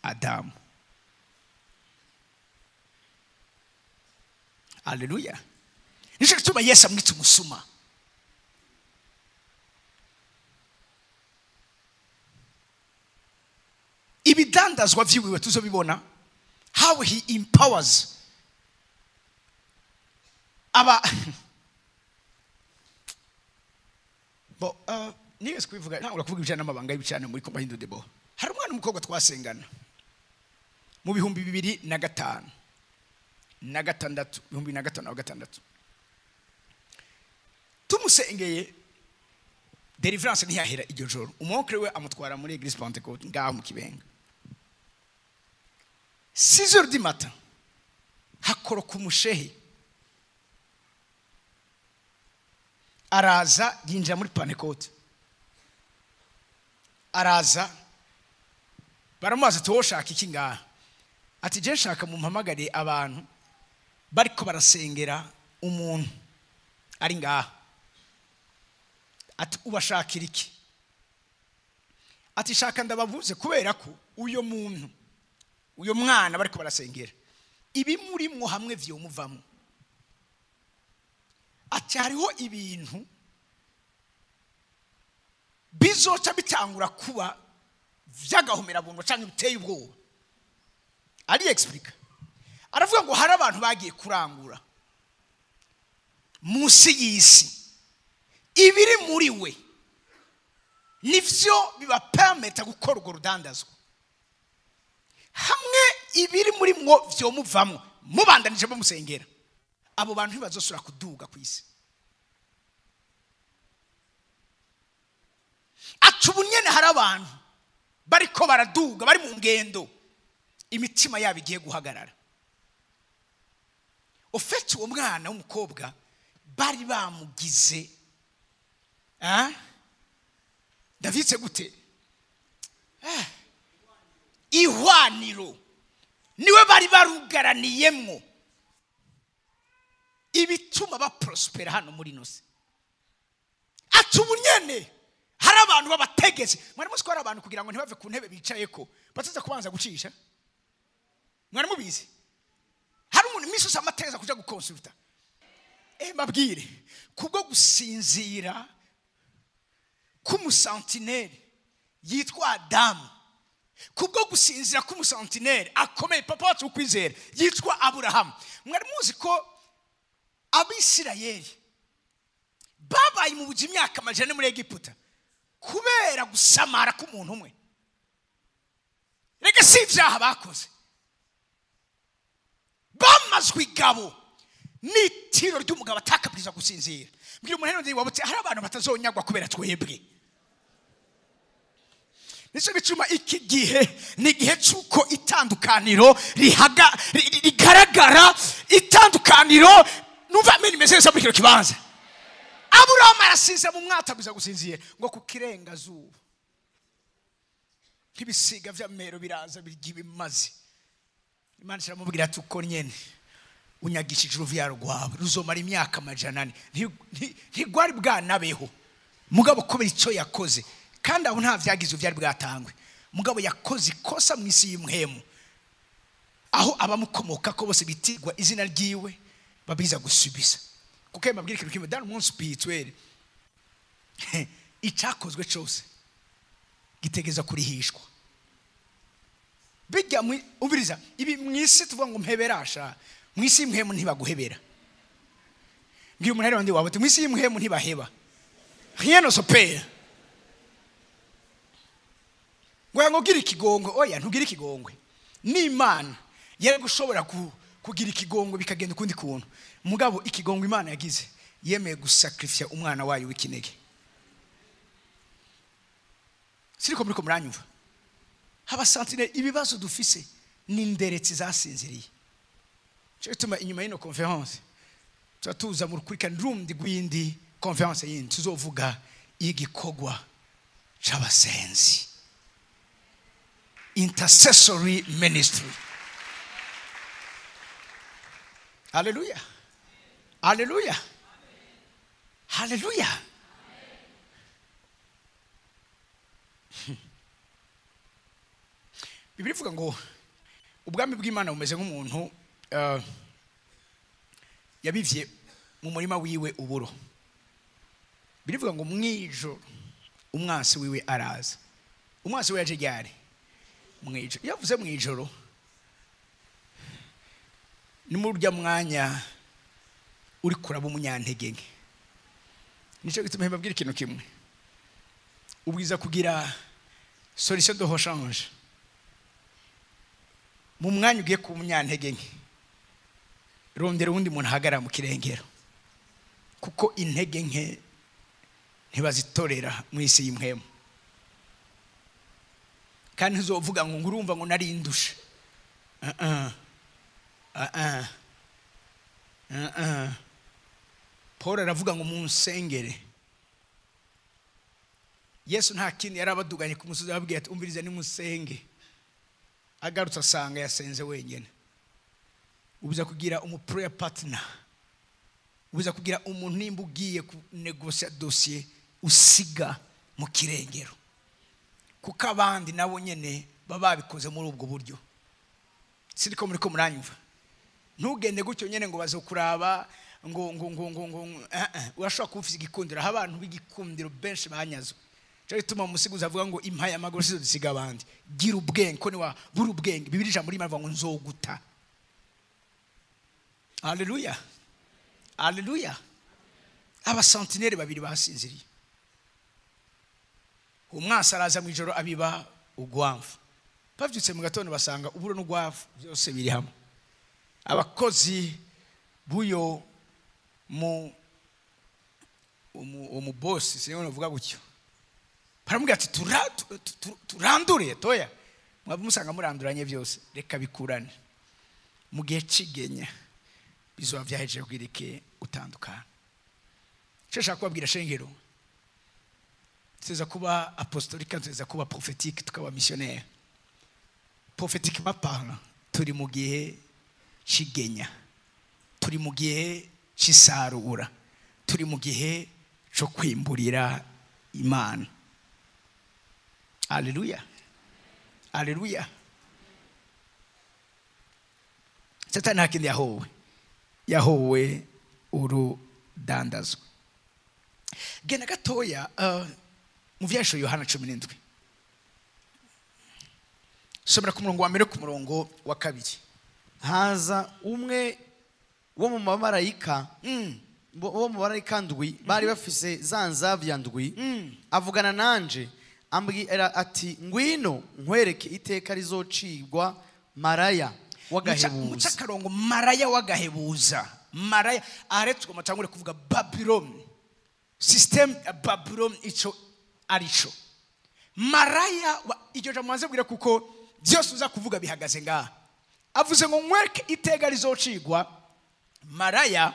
Adamu. Haleluya. Nico gituma Yesu amwita umusuma. Ibidandazwa vyiwiwe tuzobibona, how he empowers aba bo nigeze kubivuga, ntabwo kuvuga ibijyana n'amabanga y'ibicana muri komba hindu debo. Hari umwana w'umukobwa twasengana mu 2005 na 6, 2005 na 6. Tumusengeye deliverance ntiyahera iryo joro. Umuonkre we amutwara muri Église Pentecôte ngaho mu Kibenga. 6h du matin hakoroka umushehe araza yinjira muri Pentecôte. Araza baramubaza ati woshaka iki ngaha? Ati je nshaka mumpamagare abantu bariko barasengera umuntu ari ngaha. Ati ubashakira iki? Ati shaka ndabavuze kubera ko uyo muntu, uyo mwana bariko barasengera ibimurimwo hamwe vyomuvamo. Ati hariho ibintu bizoca bitangura kuba vyagahomera buntu canke biteye ubwoba. Ari explica. Aravuga ngo hari abantu bagiye kurangura munsi y'isi, ibiri muri we nivyo bibapermeta gukora urwo rudandazwa. Hamwe ibiri muri mwo vyomuvamwo mubandanije bamusengera, abo bantu ntibazosubira kuduga kwisi. Ati ubu nyene hari abantu bariko baraduga bari mu ngendo, imitima yabo igiye guhagarara. Ufite uwo mwana w'umukobwa bari bamugize ndavitse gute ihwaniro, niwe bari barugaraniyemwo ibituma baprospera hano muri nose. Ati ubu nyene hari abantu babategetse. Mwari muzi ko hari abantu kugira ngo ntibave ku ntebe bicayeko bataza kubanza gucisha? Mwari mubizi? Hari umuntu iminsi yose amateza kuja gukonsulta. Mbabwire, kubwo gusinzira k'umusantineri yitwa Adamu, kubwo gusinzira k'umusantineri akomeye papa wacu ukwizera yitwa Aburahamu. Mwari muzi ko Abisirayeli babaye mu buji imyaka 400 muri Egiputa kubera gusamara k'umuntu umwe? Reka si ivyaha bakoze, bamazwe igabo n'itiro ry'umugabo atakabwiza gusinzira. Mbwira umuntu ndi wabutse hari abantu batazonyagwa kubera twebwe. Nico gituma iki gihe ni igihe cy'uko itandukaniro rigaragara, itandukaniro numva amene imeze neza muri kino kibanza. Aburahamu arasinzira mu mwata abuza gusinzira ngo kukirenga zuba nk'ibisiga vy'amero biraza birya ibimazi. Imana iramubwira ati uko nyene unyagishije uruvyaro rwawe ruzomara imyaka 400, ntigwari bwanabeho. Mugabo kubera ico yakoze, kandi aho nta vyagize vyari bwatangwe, mugabo yakoze ikosa mu isi y'imhemu aho abamukomoka ko bose bitigwa izina ryiwe babiza gusubiza. Kuko mbabwira ikintu kimwe, dans le monde spirituel icakozwe cose gitegeza kurihishwa. Bijya umviriza ibi mwisi tuvuga ngo mpeberasha, mwisi y'imhemu ntibaguhebera. Ngiye umuntu ari wandi wabo ati mwisi y'imhemu ntibaheba. Rien ne s'opère. Ngo gira ikigongwe, oya ntugira ikigongwe. N'Imana yari gushobora kugira ikigongwe bikagenda ukundi kuntu. Mugabo ikigongwe Imana yagize, yemeye gusacrifier umwana wayo w'ikinege. Siriko muriko muranyumva? Abasantine ibibazo dufise ni nderetsi zasinziriye. Cyo gituma inyuma y'ino conference tuza mu rukurikirane rundi rw'indi conference yindi tuzovuga igikorwa c'abasenzi, intercessory ministry. Haleluya, haleluya, haleluya. Bibiliya ivuga ngo ubwami bw'Imana bumeze nk'umuntu yabivye mu murima wiwe uburo. Birivuga ngo mwijoro umwansi wiwe araza. Umwansi we yaje ryari? Mwijoro. Iyo avuze mwijoro ni muri urya mwanya uri kuraba umunyantege nke. Nico gituma mbabwira ikintu kimwe, ubwiza kugira solution de rechange mu mwanya ugiye ku munyantege nke. Rondera uwundi muntu ahagarara mu kirengero, kuko intege nke ntibazitorera mu isi y'imwemu. Kandi ntuzovuga ngo ngurumva ngo narindushe. Paul aravuga ngo munsengere. Yesu nta kindi yarabaduganye ku musozi, ababwiye ati umviriza nimusenge. Agarutse asanga yasenze wenyine. Ubuza kugira umu prayer partner, ubuza kugira umuntu nimba ugiye kunegosia dossier usiga mu kirengero, kuko abandi nabo nyene baba babikoze muri ubwo buryo. Siriko muri ko muranyumva? Ntugende gutyo nyene ngo bazokuraba ngo ngo ngo ngo ngo urashobora kuba ufise igikundiro. Aho abantu b'igikundiro benshi banyazwe. Cyo gituma umusiguzi avuga ngo impaye amaguru sizo zisiga abandi. Gira ubwenge, ko niwa buri ubwenge. Bibiliya ijambo rimwe avuga ngo nzoguta. Haleluya, haleluya. Abasentineri babiri basinziriye. Umwansi araza mu ijoro abiba ugwamvu. Bavyutse mu gatondo basanga uburo n'ugwavu byose biri hamwe. Abakozi buyo mu umu boss, sinzi uvuga gutyo, baramubwira ati turandure toya. Mwaba musanga muranduranye byose, reka bikurane. Mu gihe cigenya bizoba vyahejeje kwirike utandukana. Icyo nshaka kubabwira shengero, tuza kuba apostolique, tuza kuba prophétique, tukaba missionnaire. Prophétiquement parlant, turi mu gihe cigenya, turi mu gihe cisarura, turi mu gihe cyo kwimburira Imana. Haleluya, haleluya. Satani nta kindi yahowe, yahowe urudandazwa. Genda gatoya mu vyasho Yohana 17, somera ku murongo wa mbere ku murongo wa kabiri. Haza umwe wo mu bamarayika wo mu bamarayika ndwi bari bafise za nzavya ndwi, avugana nanje ambwira ati ngwino nkwereke iteka rizocigwa maraya w'agahebuza. Muca akarongo, maraya w'agahebuza. Maraya aretse ngo mutangure kuvuga Babylon, system ya Babylon ico arico. Maraya iryo jambo maze bwira, kuko byose uza kuvuga bihagaze ngaha. Avuze ngo nkwereke iteka rizocigwa maraya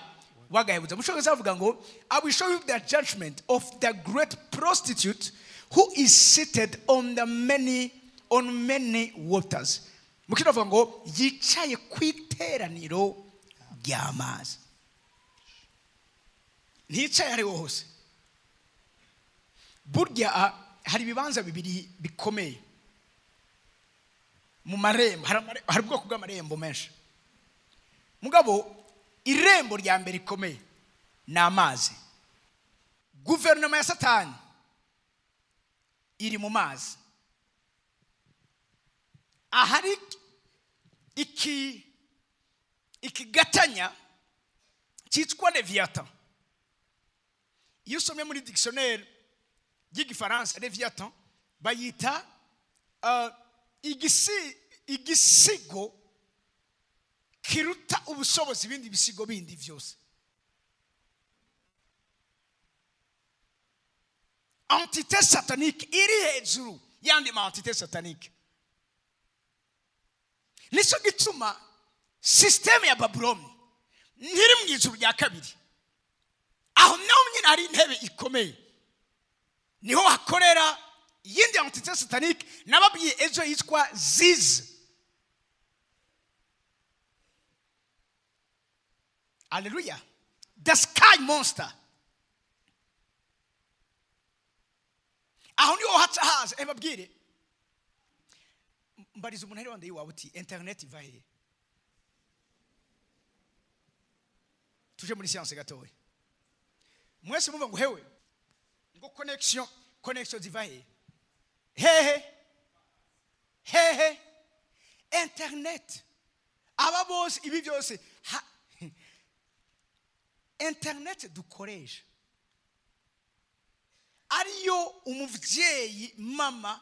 w'agahebuza. Mushobora avuga ngo I will show you the judgment of the great prostitute who is seated on the many, on many waters. Mukino avuga ngo yicaye ku iteraniro ry'amazi. Ntiyicaye ariho hose. Burya hari ibibanza bibiri bikomeye mu marembo. Hari ubwoko bw'amarembo menshi. Mugabo irembo rya mbere rikomeye ni amazi. Guverinoma ya Satani iri mu mazi. Ahari ikigatanya cyitwa Leviathan. Iyo usomye muri dictionnaire y'igifaransa, Leviathan bayita igisigo kiruta ubushobozi ibindi bisigo bindi vyose. Entité satanique iri hejuru yandi ma entité satanique. Nico gituma système ya Babylon ntiri mu ijuru rya kabiri. Aho naho nyine hari intebe ikomeye, niho hakorera iyindi entité satanique nababwiye ejo yitwa Ziz. Haleluya. The sky monster. Aho niho haca haza mbabwire, mbariza umuntu ari wande iwawe uti internet iva he? Tuje muri science gatoya. Mwese mumva ngo hewe ngo connection ziva he? Hehe hehe, internet aba bose ibi byose internet dukoresha ariyo umuvyeyi mama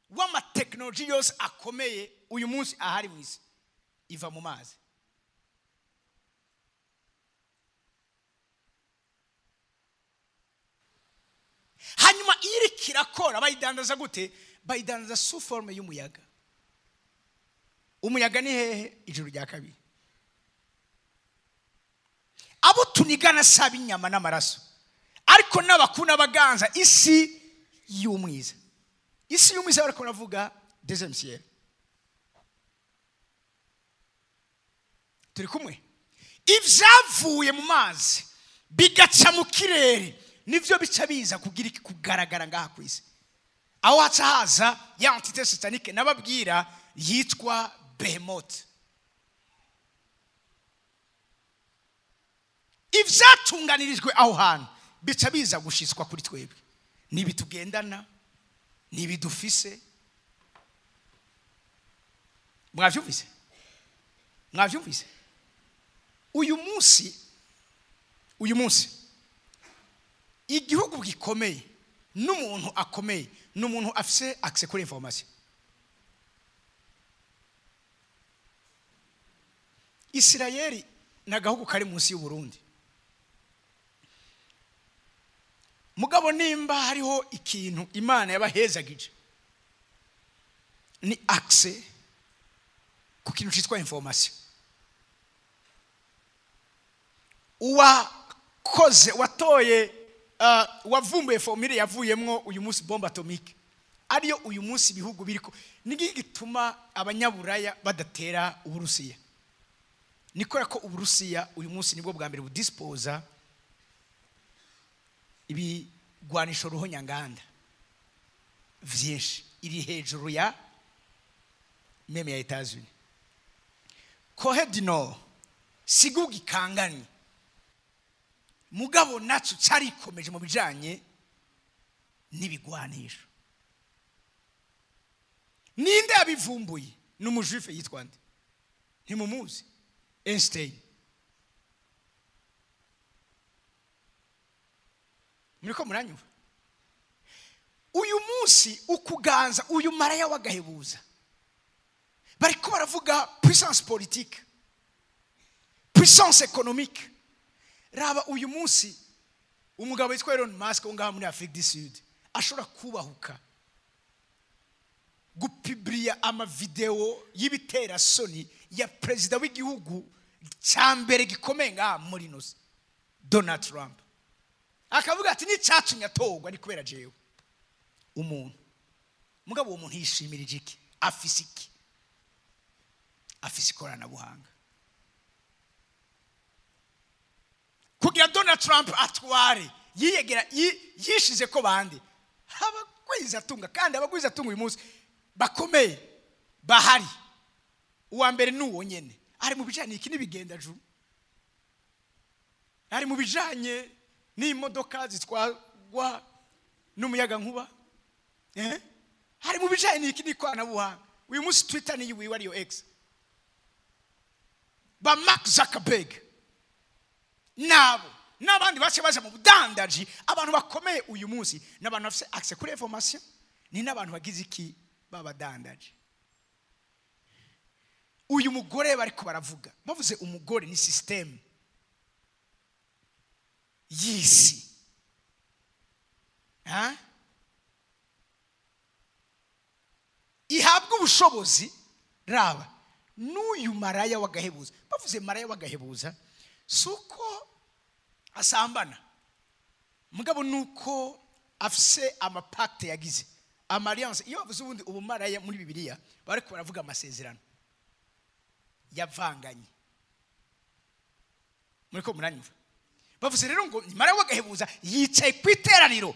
w'amateknoloji yose akomeye uyu munsi ahari mwisi iva mu mazi. Hanyuma iri kirakora bayidandaza gute? Bayidandaza sous forme y'umuyaga. Umuyaga ni hehe? Ijuru rya kabiri. Abo tunigana saba inyama n'amaraso, ariko n'abakuna baganza isi y'umwiza. Isi y'umwiza bariko baravuga deuxième ciel. Turi kumwe? Ivyavuye mu mazi bigaca mu kirere nivyo bica biza kugira iki kugaragara ngaha kwisi. Aho haca haza ya entité satanique nababwira yitwa Behemoth. Ivyatunganirijwe aho hantu bica biza gushitswa kuri twebwe. Nibitugendana, nibidufise. Mwavyumvise? Mwavyumvise? Uyu munsi igihugu gikomeye n'umuntu akomeye n'umuntu afise accès kuri information. Isirayeli nagahugu kari munsi y'u Burundi. Mugabo nimba hariho ikintu Imana yabahezagije ni accès ku kintu citwa information. Uwakoze watoye wavumbuye formule yavuyemwo uyu munsi bombe atomique ariyo uyu munsi ibihugu biriko nigi gituma abanyaburaya badatera Uburusiya. Nikora ko Uburusiya uyu munsi nibwo bwa mbere budisposa ibigwanisho ruhonyanganda vyinshi, iri hejuru ya meme ya Etats-Unis. Corée du Nord sigugi kanganye mugabo naco carikomeje mu bijanye n'ibigwanisho. Ninde yabivumbuye? N'umujuife yitwa nde? Ntimumuzi? Einstein. Muriko muranyumva? Uyu munsi ukuganza uyu maraya w'agahebuza bariko baravuga puissance politique, puissance économique. Raba uyu munsi umugabo witwa Elon Musk ngaha muri Afrique du Sud ashobora kubahuka gupublia ama video y'ibitera soni ya president w'igihugu cya mbere gikomeye ngaha muri nosi Donald Trump, akavuga ati n'icyatumye atogwa ni kubera jewe umuntu. Mugabo uwo muntu yishimirije iki? Afise iki? Afise ikoranabuhanga. Kugira Donald Trump atware yiyegera yishize ko bandi abagwiza tunga, kandi abagwiza tunga uyu munsi bakomeye bahari. Uwa mbere nuwo nyene ari mu bijanye iki n'ibigenda ju, ari mu bijanye n'imodoka zitwagwa n'umuyaga nkuba, hari mu bijanye n'iki n'ikoranabuhanga. Uyu munsi Twitter ni yiwe ariyo X, ba Mark Zuckerberg nabo n'abandi bace baje mu budandaji. Abantu bakomeye uyu munsi n'abantu bafise accès kuri information, ni n'abantu bagize iki babadandaji. Uyu mugore bariko baravuga, bavuze umugore ni system y'isi. Ihabwa ubushobozi. Raba n'uyu maraya w'agahebuza. Bavuze maraya w'agahebuza suko asambana, mugabo nuko afise amapacte yagize, amalliance. Iyo bavuze ubundi ubumaraya muri Bibiliya bariko baravuga amasezerano yavanganye. Muri ko muranyumva? Bavuze rero ngo maraya w'agahebuza yicaye ku iteraniro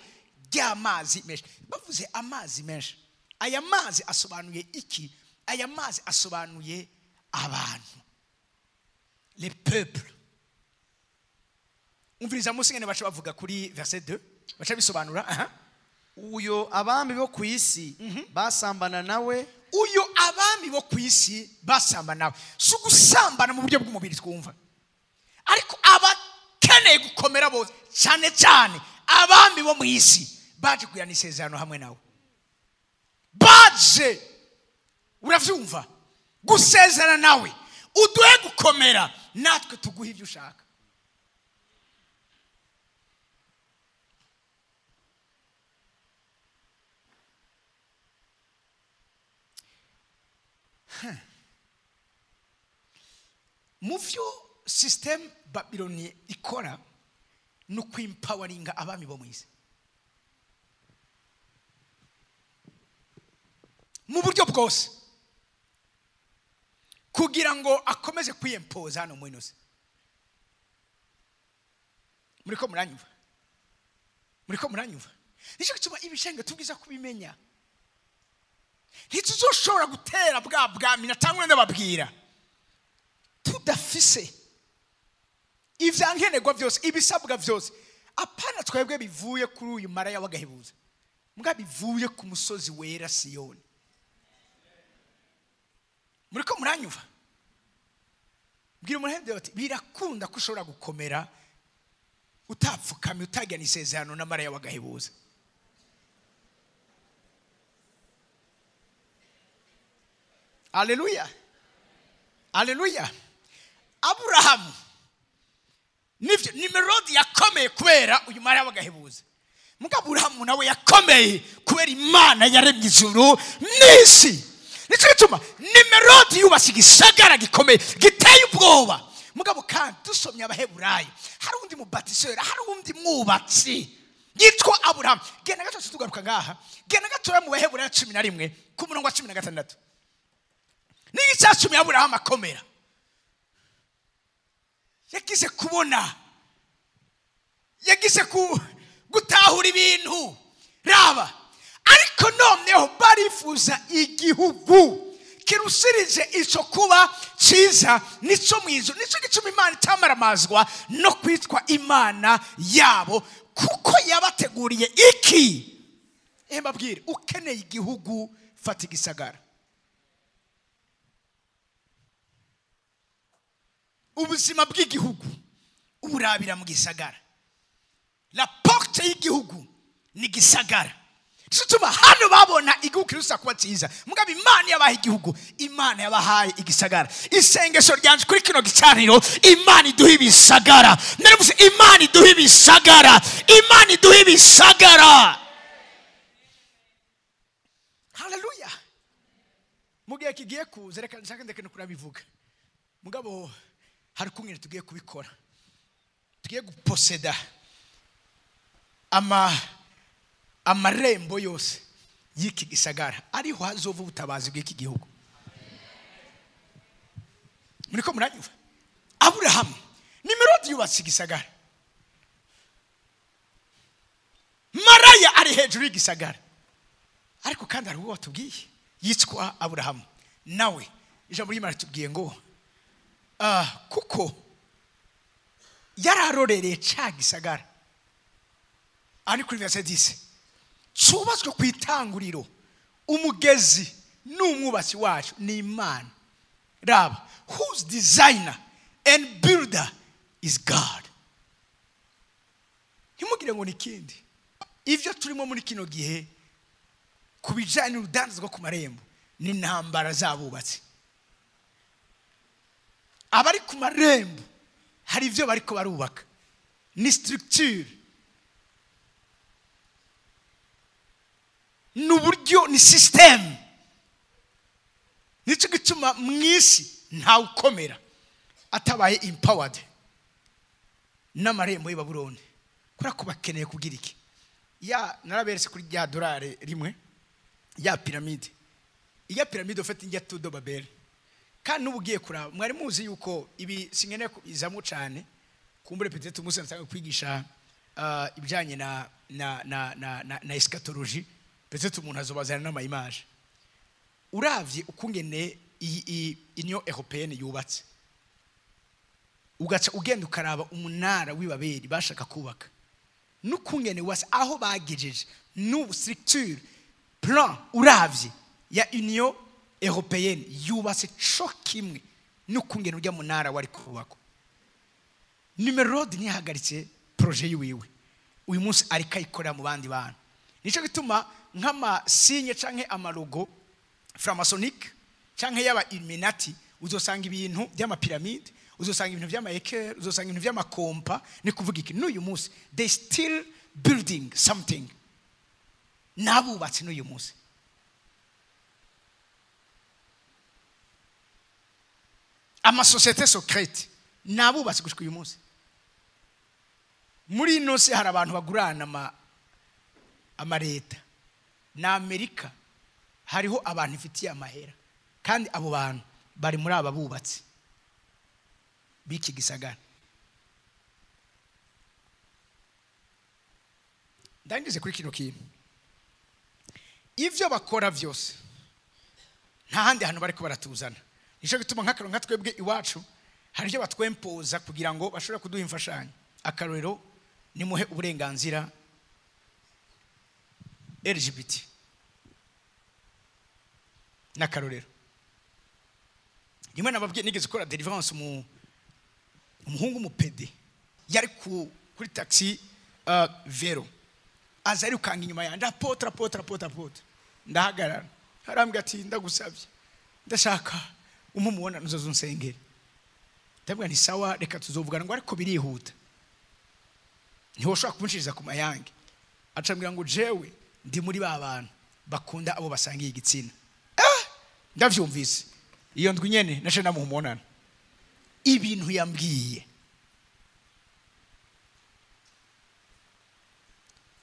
ry'amazi menshi. Bavuze amazi menshi, aya mazi asobanuye iki? Aya mazi asobanuye abantu, le peuple. Umviriza munsi ngene baca bavuga kuri verset 2, baca bisobanura. Aha. Uyo abami bo ku isi basambana nawe. Uyo abami bo ku isi basambana nawe, si ugusambana mu buryo bw'umubiri twumva, ariko abakeneye gukomera bose, cyane cyane abami bo mu isi, baje kugirana isezerano hamwe nawe. Baje, uravyumva, gusezerana nawe, uduhe gukomera natwe tuguhe ibyo ushaka. Mu vyo system Babiloni ikora ni ukwimpawaringa abami bo mu isi mu buryo bwose, kugira ngo akomeze kwiyempoza hano mu ino si. Muriko muranyumva? Muriko muranyumva? Nicyo gituma ibishenge tubwiza kubimenya. Ntituzoshobora gutera bwa bwami natangwe ndababwira tudafise ivyankenerwa byose, ibisabwa byose. Apana twebwe bivuye kuri uyu maraya w'agahebuza, mbwa bivuye ku musozi wera Siyoni. Muriko muranyumva? Mbwira umuhende bati birakunda ko ushobora gukomera utapfukamye, utagirana isezerano na maraya w'agahebuza. Haleluya, haleluya. Aburahamu nivyo Nimerodi yakomeye kubera uyu maraya w'agahebuza, mugabo Aburahamu nawe yakomeye kubera Imana yaremye ijuru n'isi. Nicyo gituma Nimerodi yubatse igisagara gikomeye giteye ubwoba. Mugabo kandi dusomye Abaheburayo, hari undi mubatiseri, hari undi mwubatsi yitwa Aburahamu. Genda gato tugaruka ngaha, genda gato mu Baheburayo 11 ku murongo wa 16. Ni icyatumye Aburahamu akomera, yagize kubona, yagize gutahura ibintu. Raba, ariko noneho barifuza igihugu kirusirije ico kuba ciza, nico mwizo, nico gituma Imana itamaramazwa no kwitwa Imana yabo, kuko yabateguriye iki? Mbabwire, ukeneye igihugu fata igisagara. Ubuzima bw'igihugu uburabira mu gisagara. La porte y'igihugu ni gisagara. Nicyo hano babona igihugu kirusa kuba cyiza, mugabo Imana yabaha igihugu, Imana yabahaye igisagara. Isengesho ryanje kuri kino gicaniro, Imana iduha ibisagara. Naravuze Imana iduha ibisagara, Imana iduha ibisagara. Haleluya. Mugihe kigiye kuza, reka nshaka ndeke no kurabivuga, mugabo hari kumwe tugiye kubikora, tugiye guposeda amarembo yose y'iki gisagara, ariho hazova ubutabazi bw'iki gihugu. Muriko muranyumva? Aburahamu Nimerodi yubatse igisagara, maraya ari hejuru y'igisagara, ariko kandi hari uwo watubwiye yitwa Aburahamu. Nawe ijambo ry'Imana ritubwiye ngo kuko yararorereye ca gisagara, ari kuri verset 10, cubatswe ku itanguriro, umugezi n'umwubatsi wacu ni Imana. Raba, whose designer and builder is God. Ntimugire ngo ni ikindi. Ivyo turimo muri kino gihe ku bijanye n'urudandazo ku marembo ni intambara z'abubatsi. Abari ku marembo hari ivyo bariko barubaka, ni structure, n'uburyo, ni system. Nicyo gituma mwisi ntawukomera atabaye empowered n'amarembo y'i Babuloni, kubera ko bakeneye kugira iki? Ya naraberetse kuri rya dolari rimwe ya piramide, iya piramide ufite injya tudo Babel. Kandi n'ubu ugiye kuraba, mwari muzi yuko ibi sinkeneye kubizamo cyane, Kumbure peut-être umunsi natanga kwigisha ibijanye na eschatologie, peut-être umuntu azobazana n'ama image. Uravye ukungene iyi Union Européenne yubatse, ugaca ugenda ukaraba umunara w'ibaberi bashaka kubaka n'ukungene wase aho bagejeje n'ubu structure plan uravye ya Union Européenne yubatse co kimwe n'ukungene urya munara wari kubakwa. Nimrod ntiyahagaritse projet yiwiwe, uyu munsi ariko ayikorera mu bandi bantu. Nico gituma nk'ama signe canke amalogo franc-maçonnique canke y'aba Illuminati, uzosanga ibintu by'amapiramide, uzosanga ibintu by'amaekeri, uzosanga ibintu by'amakompa. Ni kuvuga iki? N'uyu munsi they still building something, n'abubatsi n'uyu munsi. Amasosiyete secrète n'abubatsi gushika uyu munsi. Muri ino si hari abantu bagurana amareta na Amerika, hariho abantu ifitiye amahera, kandi abo bantu bari muri aba bubatsi b'iki gisagara. Ndangize kuri kino kintu, ivyo bakora vyose nta handi hantu bariko baratuzana. Nico gituma nk'akarorero nka twebwe iwacu hari ivyo batwempoza kugira ngo bashobore kuduha imfashanyo. Akarorero, nimuhe uburenganzira LGBT n'akarorero. Rimwe nababwiye nigeze gukora deliverance umuhungu mu PD yari kuri taxi vero, aza arukanga inyuma yanje, apotre apotre apotre apotre. Ndahagarara, arambwira ati ndagusabye, ndashaka umumubona nuzoza unsengere. Ndabwira nti sawa, reka tuzovugana, ngo ariko birihuta, ntiwoshobora kunshiriza ku mayange. Acambwira ngo jewe ndi muri ba bantu bakunda abo basangiye igitsina. Ndavyumvise iyo ndwi nyene naje namuhumubonana. Ibintu yambwiye,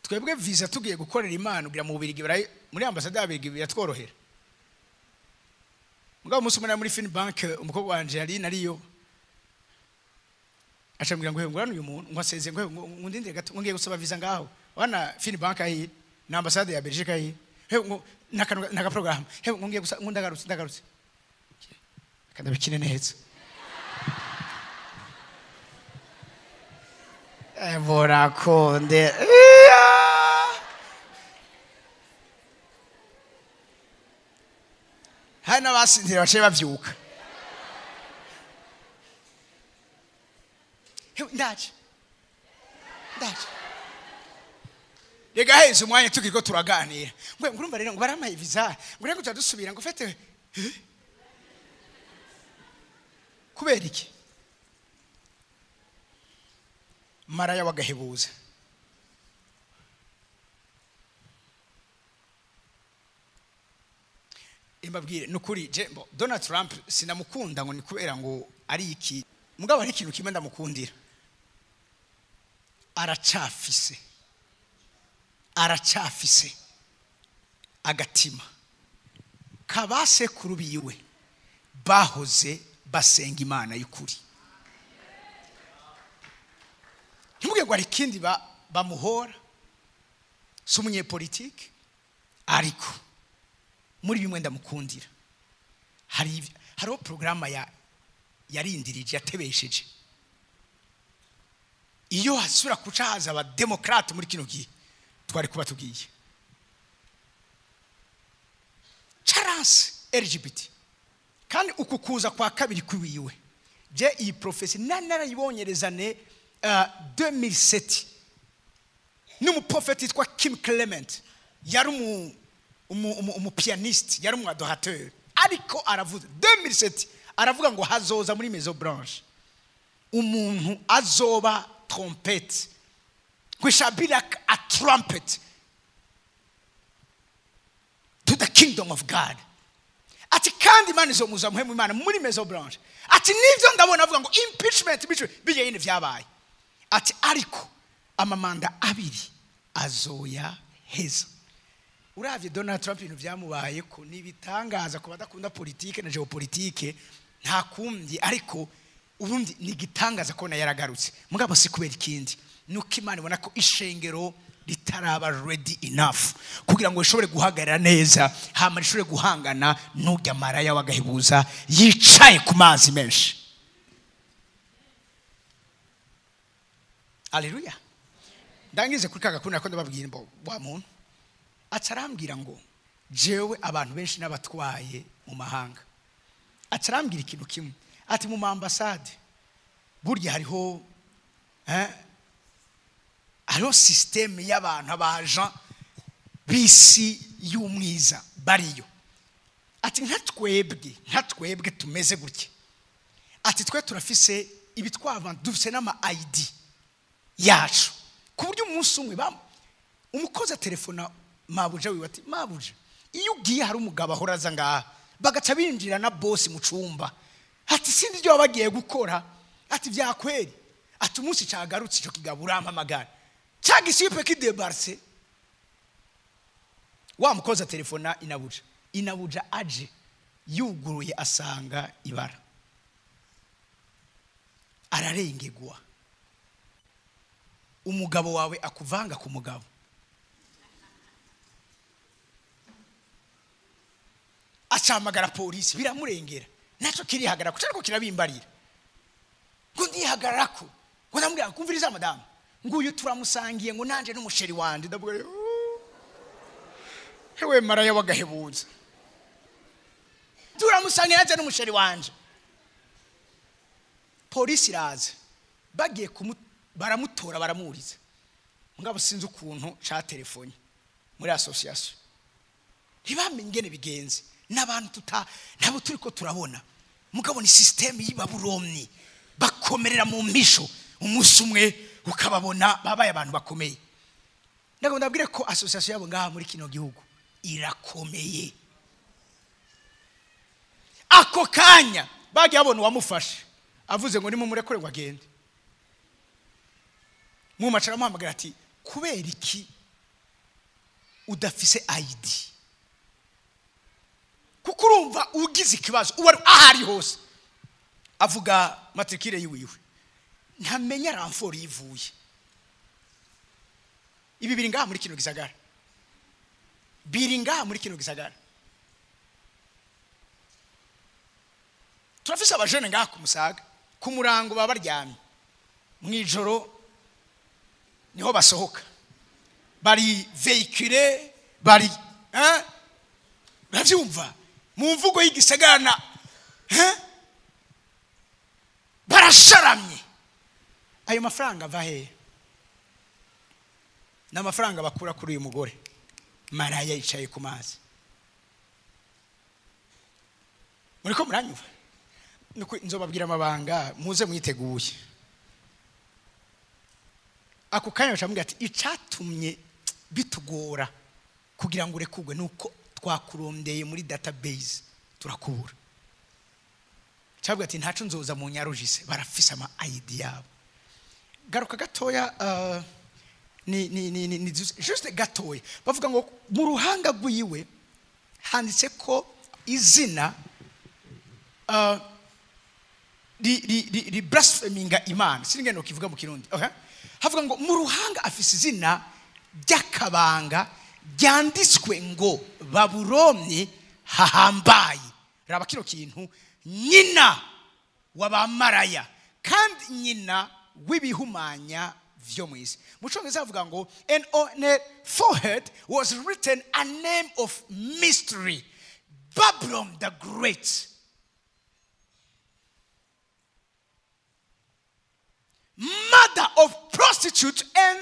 twebwe visa tugiye gukorera Imana kugira mu Bubirigi, muri ambasade y'Ababirigi biratworohera. Mugabo umunsi umwe muri Finbank, umukobwa wanje yari nariyo, acambwira ngo ngurane uyu muntu, ngo aseze, ngo ngundindire gato, ngiye gusaba visa ngaho wana Finbank ahi na ambasade ya Belgique ahi, ngo naka programme, ngo ngiye gusa, ngo ndagarutse ndagarutse, kandi bikine neza. Borakonde hari n'abasinzira baciye bavyuka. Ndaje ndaje, rega heze umwanya tukiriko turaganira, ngo ngurumva rero ngo barampaye visa, ngo rero tuja dusubira, ngo fete kubera iki? Maraya wagahebuza. Imbabwire nukuri, je Donald Trump sinamukunda ngo ni kubera ngo ari iki, mugabo ari ikintu kimwe ndamukundira, aracafise agatima kabasekuru biwe bahoze basenga Imana y'ukuri. Ntimubwire ngo hari ikindi bamuhora, si umunyepolitike, ariko muri bimwe ndamukundira, hariho porogaramu yarindirije, yatebesheje. Iyo hasubira kuca haza abademokrate muri kino gihe twari kuba tugiye Charles LGBT. Kandi uku kuza kwa kabiri kwiwiwe, je iyi profesi narayibonyerezane 2007 n'umuprofeti yitwa Kim Clement, yari umupianiste, yari umu adorateur, ariko aravuze 2007 aravuga ngo hazoza muri Maison Blanche umuntu azoba trompette, we shall be like a trumpet to the kingdom of God. Ati kandi Imana izomuza muhemu Imana muri Maison Blanche. Ati nivyo ndabona avuga ngo impeachment bijye nyine vyabaye. Ati ariko amamanda abiri azoya heza. Uravye Donald Trump ibintu vyamubaye ko nibitangaza ku badakunda politike na geopolitike nta kundi, ariko Ubundi ni igitangaza kubona yaragarutse, mugabo si kubera ikindi, nuko Imana ibona ko ishengero ritaraba ready enough kugira ngo rishobore guhagarara neza, hama rishobore guhangana n'urya maraya w'agahebuza yicaye ku mazi menshi. Haleluya. Ndangize kuri kaga kuna ko ndababwira ngo wa muntu acarambwira ngo jewe abantu benshi n'abatwaye mu mahanga, acarambwira ikintu kimwe, ati mu ambasade burya hariho hariho systeme y'abantu abaja bisi y'umwiza bariyo. Ati nka twebwe tumeze gutya, ati twe turafise ibitwava, dufise n'ama ID yacu, ku buryo umunsi umwe umukozi telefona mabuja wiwe ati mabuja, iyo ugiye hari umugabo ahora aza ngaha bagaca binjira na boss mu cumba, ati sindi ibyo bagiye gukora, ati vyakweri, ati umunsi cagarutse ico kigabo urampamagara cya gisipe kidebarse. Wa mukozi telefona inabuja aje yuguruye asanga ibara, ararengegwa. Umugabo wawe akuvanga ku mugabo, acamagara polisi, biramurengera, naco kirihagarara kuko kirabimbarira ngo ndihagararako, ngo ndamubwira kumviriza madamu, nguyu turamusangiye ngo nanje n'umusheri wanje. Ndavuga hewe maraya wagahebuza, turamusangiye nanje n'umusheri wanje. Polisi iraza, bagiye baramutora baramuriza, mugabo sinzi ukuntu ca telefone muri association ntibamenye ingene bigenze, n'abantu nabo turiko turabona, mugabo ni system y'Ibaburoni, bakomerera mu mpisho, umunsi umwe ukababona babaye abantu bakomeye. Ndagomba ndabwire ko association yabo ngaha muri kino gihugu irakomeye. Ako kanya bagiye babona uwamufashe avuze ngo nimumurekure ngo agende, mumacara amuhamagara ati kubera iki udafise ID? Kuko urumva ugize ikibazo uwo ahari hose avuga matricule yiwiwe, ntamenya ramfort yivuye. Ibi biri ngaha muri kino gisagara, biri ngaha muri kino gisagara. Turafise abajene ngaha ku Musaga, ku murango baba baryamye mwijoro niho basohoka, bari véhicule, bari uravyumva mu mvugo y'igisagara, barasharamye. Ayo mafaranga ava hehe? N'amafaranga bakura kuri uyu mugore maraya yicaye ku mazi. Muriko muranyumva? Nuko nzobabwira amabanga muze mwiteguye. Ako kanya bacamubwira ati icatumye bitugora kugira ngo urekugwe nuko twakurondeye muri database turakubura. Cyabwa ati ntaco nzoza mu nyarujise, barafise ama ID yabo. Garuka gatoya, ni juste gatoya, bavuga ngo mu ruhanga rwiwe handitse ko izina ri blaspheminga Imana, sinigende kivuga mu Kirundi. Okay, havuga ngo mu ruhanga afise izina ry'akabanga ryanditswe ngo Babuloni hahambaye. Raba kino kintu, nyina w'abamaraya kandi nyina w'ibihumanya vyo mw'isi. Mu Congereza havuga ngo and on her forehead was written a name of mystery, Babylon the Great, mother of prostitutes and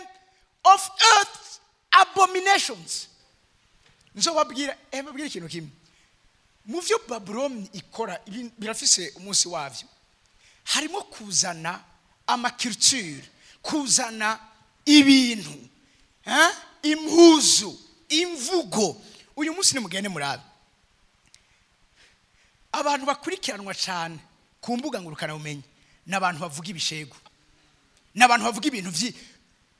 of earth's abominations. Nzobabwira babwira ikintu kimwe mu vyo Babylon ikora birafise umunsi wavyo, harimo kuzana amaculture, kuzana ibintu, impuzu, imvugo. Uyu munsi nimugende murabe abantu bakurikiranwa cyane ku mbuga ngurukana bumenyi n'abantu bavuga ibishego, n'abantu bavuga ibintu vyi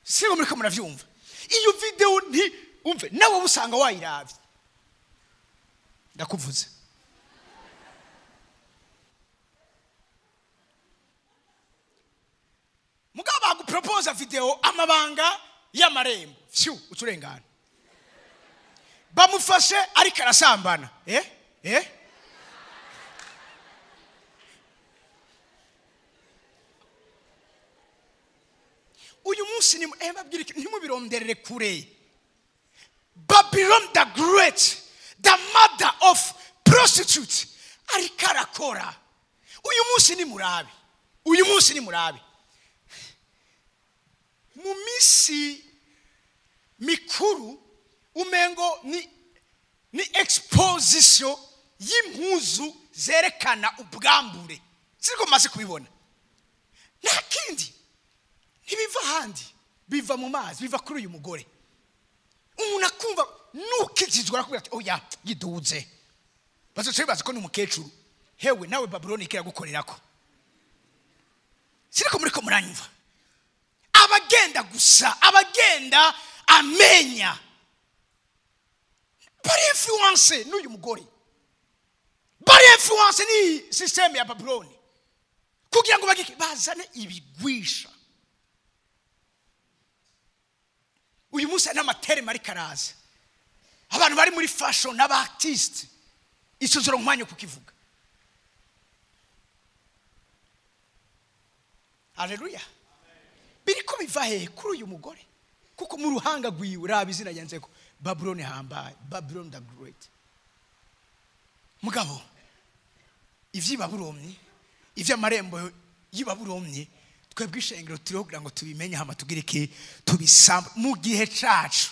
sigo muriko muravyumva. Iyo video nti umve nawe usanga wayiravye, ndakuvuze. Baguproposa video amabanga y'amarembo, fyu uturengana. Bamufashe ariko arasambana. Uyu munsi ni mbabwira ntimubironderere kure. Babylon the Great, the mother of prostitutes, ariko arakora. Uyu munsi ni murabe. Uyu munsi ni murabe. Mu misi mikuru umengo ni exposition y'impuzu zerekana ubwambure. Siko maze kubibona. Nta kindi. Ntibiva handi, biva mu mazi, biva kuri uyu mugore. Umuntu akumva nukizizwa arakubwira ati oya yiduze. Bazoca bibaza ko ni umukecuru. Hewe nawe Babylon ikiragukorerako. Siriko muriko muranyumva. Abagenda gusa, abagenda amenya. Bari influence n'uyu mugore. Bari influence ni system ya Babylon. Kugira ngo bagike bazane ibigwisha. Uyu munsi n'amaterme ari karaza. Abantu bari muri fashion n'aba artiste. Isuzuro nkwanya kukivuga. Haleluya. Biriko biva he kuri uyu mugore? Kuko mu ruhanga rwiwe raba izina yanzeko Babylon hambaye, Babylon the Great. Mugabo ivy'Ibabuloni, ivy'amarembo y'Ibabuloni, twebwe ishengero turiho kugira ngo tubimenye hama tugire iki tubisamba mu gihe cacu.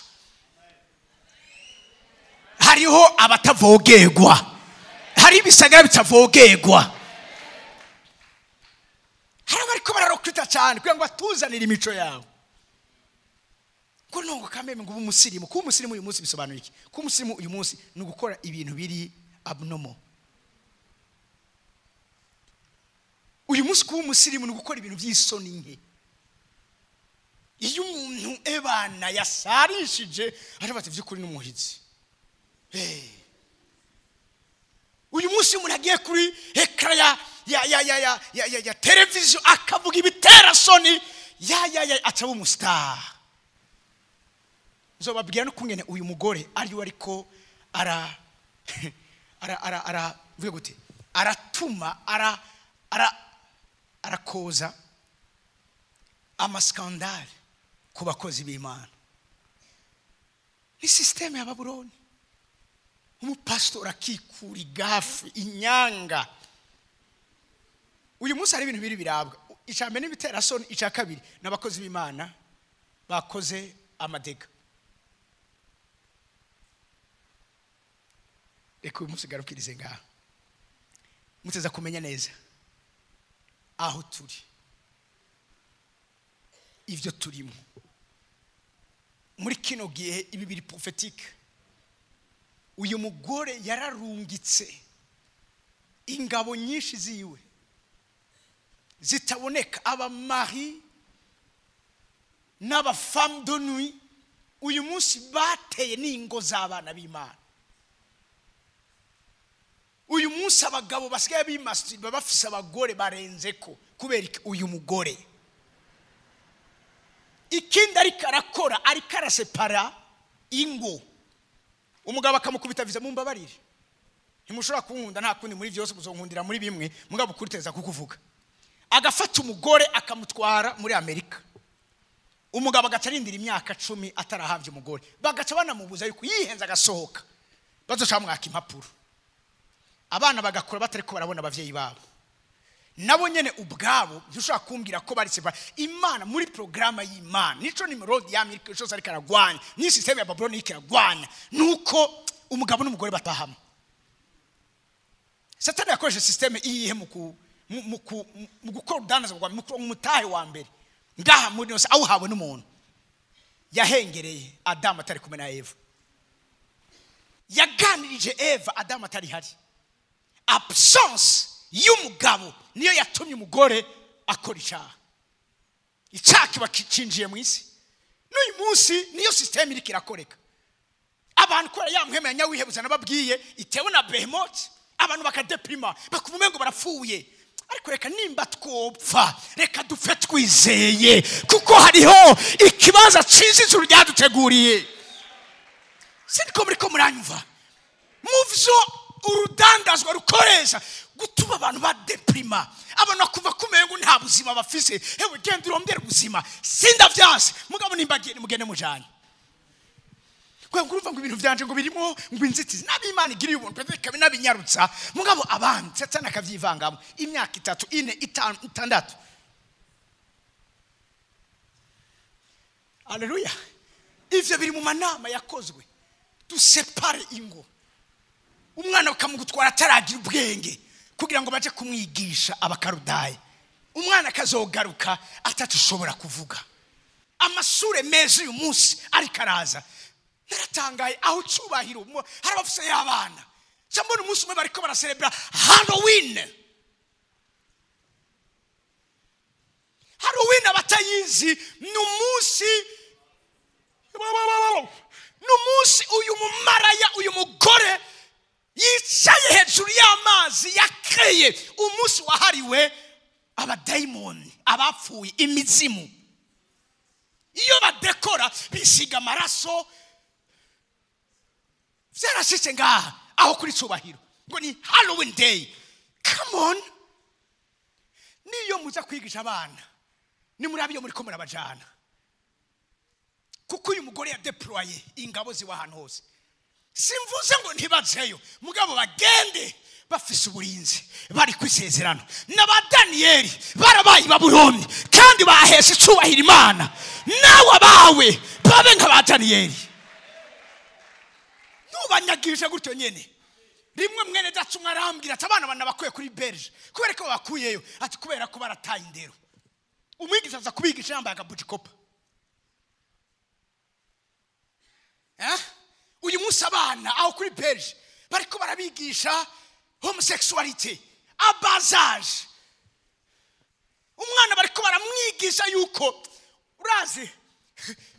Hariho abatavogerwa, hari ibisagara bitavogerwa, hari abariko bararokrita cyane kugira ngo batuzanire imico yabo. Ko nongo kameme ngo umusirimu, kuba umusirimu uyu munsi bisobanuye iki? Kuba umusirimu uyu munsi ni ugukora ibintu biri abnormal. Uyu munsi kuba umusirimu ni ugukora ibintu by'isoni nke. Iyo umuntu ebana yasarishije arabati by'ukuri n'umuhizi. Uyu munsi umuntu agiye kuri ekara ya ya ya ya ya ya ya ya televiziyo akavuga ibitera soni ya ya ya ataba umustar. Nzobabwira no kungene uyu mugore ari we ariko ara ara ara ara vuga gute aratuma ara ara arakoza amaskandale ku bakozi b'Imana. Ni system ya Babuloni. Umupastor akikura igafu inyanga. Uyu munsi hari ibintu biri birabwa. Icya mbere n'ibitera soni, icya kabiri n'abakozi b'Imana bakoze amadega. Reka uyu munsi garukirize ngaha. Muteza kumenya neza aho turi, ivyo turimo muri kino gihe. Ibi biri prophétique. Uyu mugore yararungitse ingabo nyinshi ziwe zitaboneka, abamari n'aba femme de nuit uyu munsi bateye n'ingo z'abana b'Imana. Uyu munsi abagabo basigaye bimasturba bafise abagore barenzeko kubera uyu mugore. Ikindi ariko arakora, ariko arasepara ingo. Umugabo akamukubita viza, mumbabarire ntimushobora kunkunda nta kundi muri byose muzonkundira muri bimwe, mugabo kuriteza kukuvuga. Agafata umugore akamutwara muri Amerika. Umugabo agaca arindira imyaka 10 atarahavye umugore, bagaca banamubuza yuko yihenze agasohoka, bazoca bamwaka impapuro. Abana bagakura batariko barabona abavyeyi babo. Nabo nyene ubwabo ntushobora kumbwira ko bari sepa. Imana muri programa y'Imana nico Nimrod yamye cyose ariko aragwanya, ni system ya Babylon ikiragwanya, nuko umugabo n'umugore batahama. Satani yakoresheje system iyihe mu gukora ubudandaza bwa mutahe wa mbere ngaha muri yose awuhawe n'umuntu. Yahengereye Adamu atari kumwe na Eva, yaganirije Eva Adamu atari hari. Absence y'umugabo niyo yatumye umugore akora icyaha. Icyaha kiba kinjiye mu isi. N'uyu munsi niyo system iri kirakoreka. Abantu kora ya mpwema ya nyawihebuza nababwiye itewe na behemoth, abantu bakadeprima bakumva ngo barapfuye. Ariko reka nimba twopfa, reka dupfe twizeye, kuko hariho ikibanza cyiza ijuru ryaduteguriye. Siniko muriko muranyumva? Muvyo urudandazwa rukoresha gutuma abantu badeprima, abantu bakumva kumengo nta buzima bafise. Hewe genda urondere ubuzima, sindavyanse mugabo nimbagiye nimugende mujanye. Kwe ngurumva ngo ibintu vyanje ngo birimo ngo inzitizi, n'abimana igiriye ubuntu pe kabe nabinyarutsa, mugabo abandi Satani akavyivangamo imyaka 3, 4, 5, 6. Haleluya. Ivyo biri mu manama yakozwe dusepare ingo, umwana bakamugutwara ataragira ubwenge kugira ngo baje kumwigisha abakarudayi, umwana akazogaruka atatushobora kuvuga. Amashure meza uyu munsi ariko araza, naratangaye aho cubahiro hari abafise y'abana. Cyambona umunsi umwe bariko baracelebra Halloween. Halloween abatayizi ni umunsi uyu mumaraya, uyu mugore yicaye hejuru y'amazi yakeye, umunsi wahariwe abadaimoni, abapfuye, imizimu. Iyo badekora bisiga amaraso. Vyarashitse ngaha aho kuri cubahiro ngo ni Halloween day. Come on. Niyo muza kwigisha abana ni muri abiyo muri ko murabajana, kuko uyu mugore yadeploye ingabo ziwa ahantu hose. Simvuze ngo ntibajeyo, mugabo bagende bafise uburinzi, bari kwisezerano n'aba Daniyeli barabaye Babuloni kandi bahesha icubahiro Imana. Nawe abawe babe nka Daniyeli. Nubanyagisha gutyo nyene. Rimwe mwene dacu mwarambwira ati abana bana bakuye kuri Belge, kubera ko bakuyeyo, ati kubera ko barataye indero. Umwigisha aza kubigisha yambaye akabujikopa. Uyu munsi abana aho kuri Belge bariko barabigisha homosexualité abazage. Umwana bariko baramwigisha yuko urazi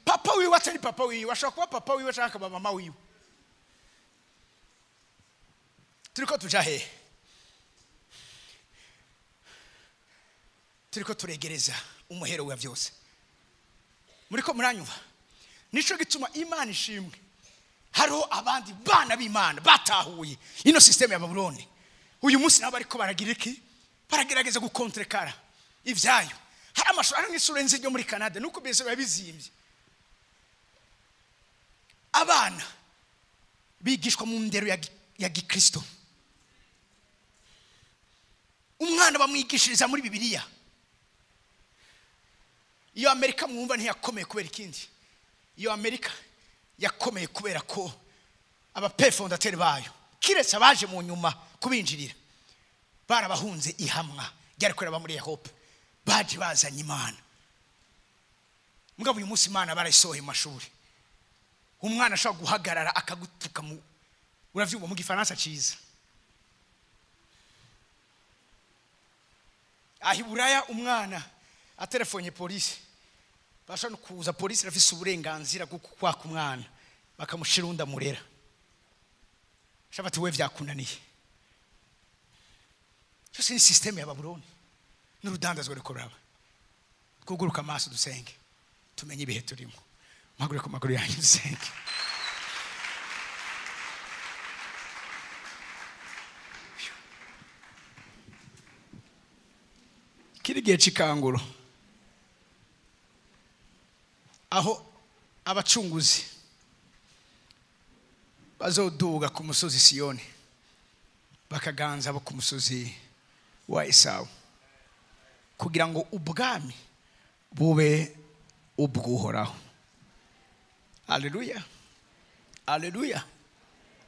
papa wiwe atari papa wiwe, ashobora kuba papa wiwe ashaka kuba mama wiwe. Turiko tuja he? Turiko turegereza umuhero wa vyose. Muriko muranyumva? Nico gituma Imana ishimwe. Hariho abandi bana b'Imana batahuye ino system ya Babuloni. Uyu munsi nabo bariko baragira iki? Baragerageza gukontrekara ivyayo. Hari amashuri ari nk'ishure nzi ryo muri Canada nuko bese babizimbye. Abana bigishwa mu ndero ya Gikristo. Umwana bamwigishiriza muri Bibiliya. Iyo Amerika mwumva ntiyakomeye kubera ikindi. Iyo Amerika yakomeye kubera ko abapefondateri bayo kiretse abaje mu nyuma kubinjirira barabahunze ihamwa ryari kureba muri Europe, baje bazanye Imana. Mugabo uyu munsi Imana barayisohoye mu mashuri. Umwana ashobora guhagarara akagutuka mu uravyumva mu gifaransa ciza. Ahi Buraya umwana atelefonye polisi, bashobora kuza polisi irafise uburenganzira bwo kwaka umwana bakamushira unda murera. Shabati we vyakunaniye. Cyose ni system ya Babuloni n'urudandazwa riko ruraba. Twuguruka amaso dusenge tumenye ibihe turimo. Mpagure ku maguru yanyu dusenge. Kiri gihe c'ikanguro aho abacunguzi bazoduga ku musozi Siyoni bakaganza abo ku musozi wa Esawu, kugira ngo ubwami bube ubwuhoraho. Haleluya, haleluya,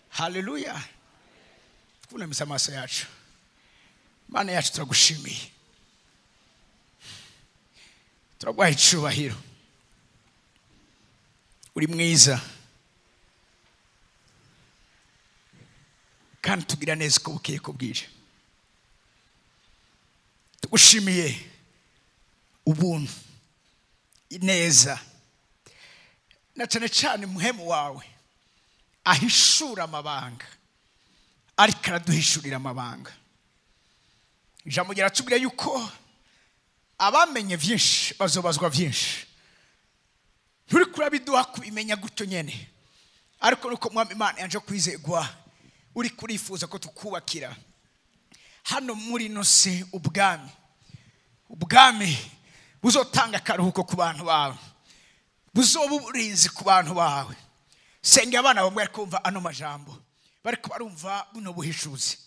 haleluya. Twunamisa amaso yacu. Mana yacu turagushimiye, turaguha icubahiro. Uri mwiza kandi tugira neza uko bukeye ko bwije. Tugushimiye ubuntu, ineza, na cyane cyane muhemu wawe ahishura amabanga, ariko araduhishurira amabanga. Ijambo riratubwira yuko abamenye vyinshi bazobazwa vyinshi. Nturi kurabiduha kubimenya gutyo nyene, ariko nuko Mwami Imana yanje kwizegwa uri kurifuza ko tukubakira hano muri no se ubwami, ubwami buzotanga akaruhuko ku bantu bawe, buzoba uburinzi ku bantu bawe. Senga abana bamwe bari kumva ano majambo, bariko barumva buno buhishuzi.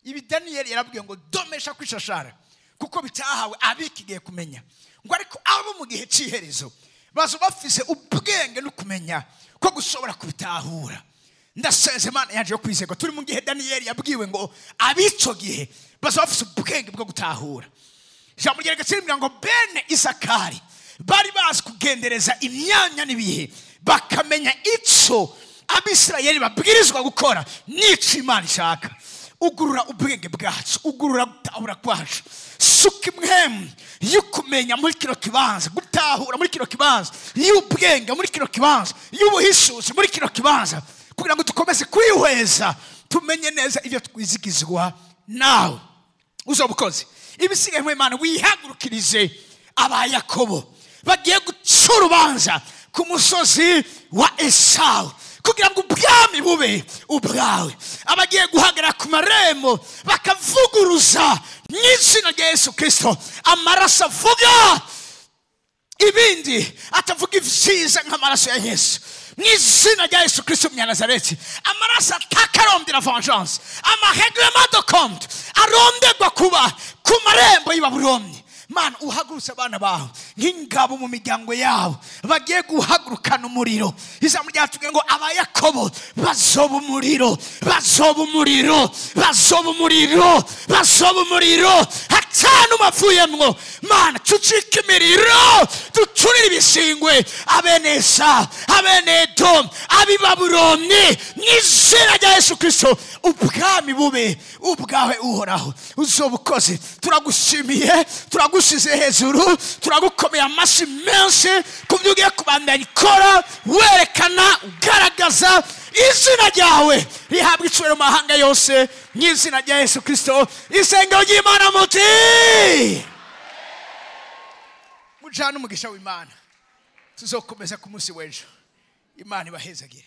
Ibi Daniyeli yarabwiye ngo domesha kwishashara, kuko bitahawe abikigiye kumenya, ngo ariko abo mu gihe c'iherezo bazo bafise ubwenge no kumenya ko gushobora kubitahura. Ndasenze Imana yaje yo kwizerwa, turi mu gihe Daniyeli yabwiwe ngo abico gihe bazo bafise ubwenge bwo gutahura. Ijambo ryereka ngo bene Isakari bari bazi kugendereza imyanya n'ibihe, bakamenya ico Abisirayeli babwirizwa gukora n'ico Imana ishaka. Ugurura ubwenge bwacu, ugurura gutahura kwacu, suka imwemu y'ukumenya muri kino kibanza, gutahura muri kino kibanza, y'ubwenge muri kino kibanza, y'ubuhishuzi muri kino kibanza, kugira ngo dukomeze kwihweza tumenye neza ibyo twizigizwa nawe. Uzobukoze ibisigaye mu Imana, wihagurukirize aba Yakobo bagiye guca urubanza ku musozi wa Esawu, kugira ngo ubwami bube ubwawe. Abagiye guhagarara ku marembo bakavuguruza mu izina rya Yesu Kristo, amaraso avuga ibindi atavuga ibyiza nk'amaraso ya Yesu. Mu izina rya Yesu Kristo Umunyanazareti, amaraso atakarondera vengeance, amareglement de compte aronderwa kuba ku marembo y'i Babuloni. Mana, uhagurutse abana bawe nk'ingabo mu miryango yabo bagiye guhagurukana umuriro. Ijambo ryatubwiye ngo aba Yakobo bazoba umuriro, bazoba umuriro, bazoba umuriro, bazoba umuriro, hatanu bavuyemwo. Mana, tucike imiriro, ducurire ibishingwe abene Esawu, abene Edomu, ab'i Babuloni, mu izina rya Yesu Kristo. Ubwami bube ubwawe uhoraho. Uzoba ukoze. Turagushimiye, turagusize hejuru, turagukomeye amashyi menshi ku byo ugiye kubandanya ikora, werekana, ugaragaza izina ryawe rihabwa icyubahiro mu mahanga yose, mu izina rya Yesu Kristo. Isengero ry'Imana muti mujane umugisha w'Imana. Tuzokomeza ku munsi w'ejo. Imana ibahezagire.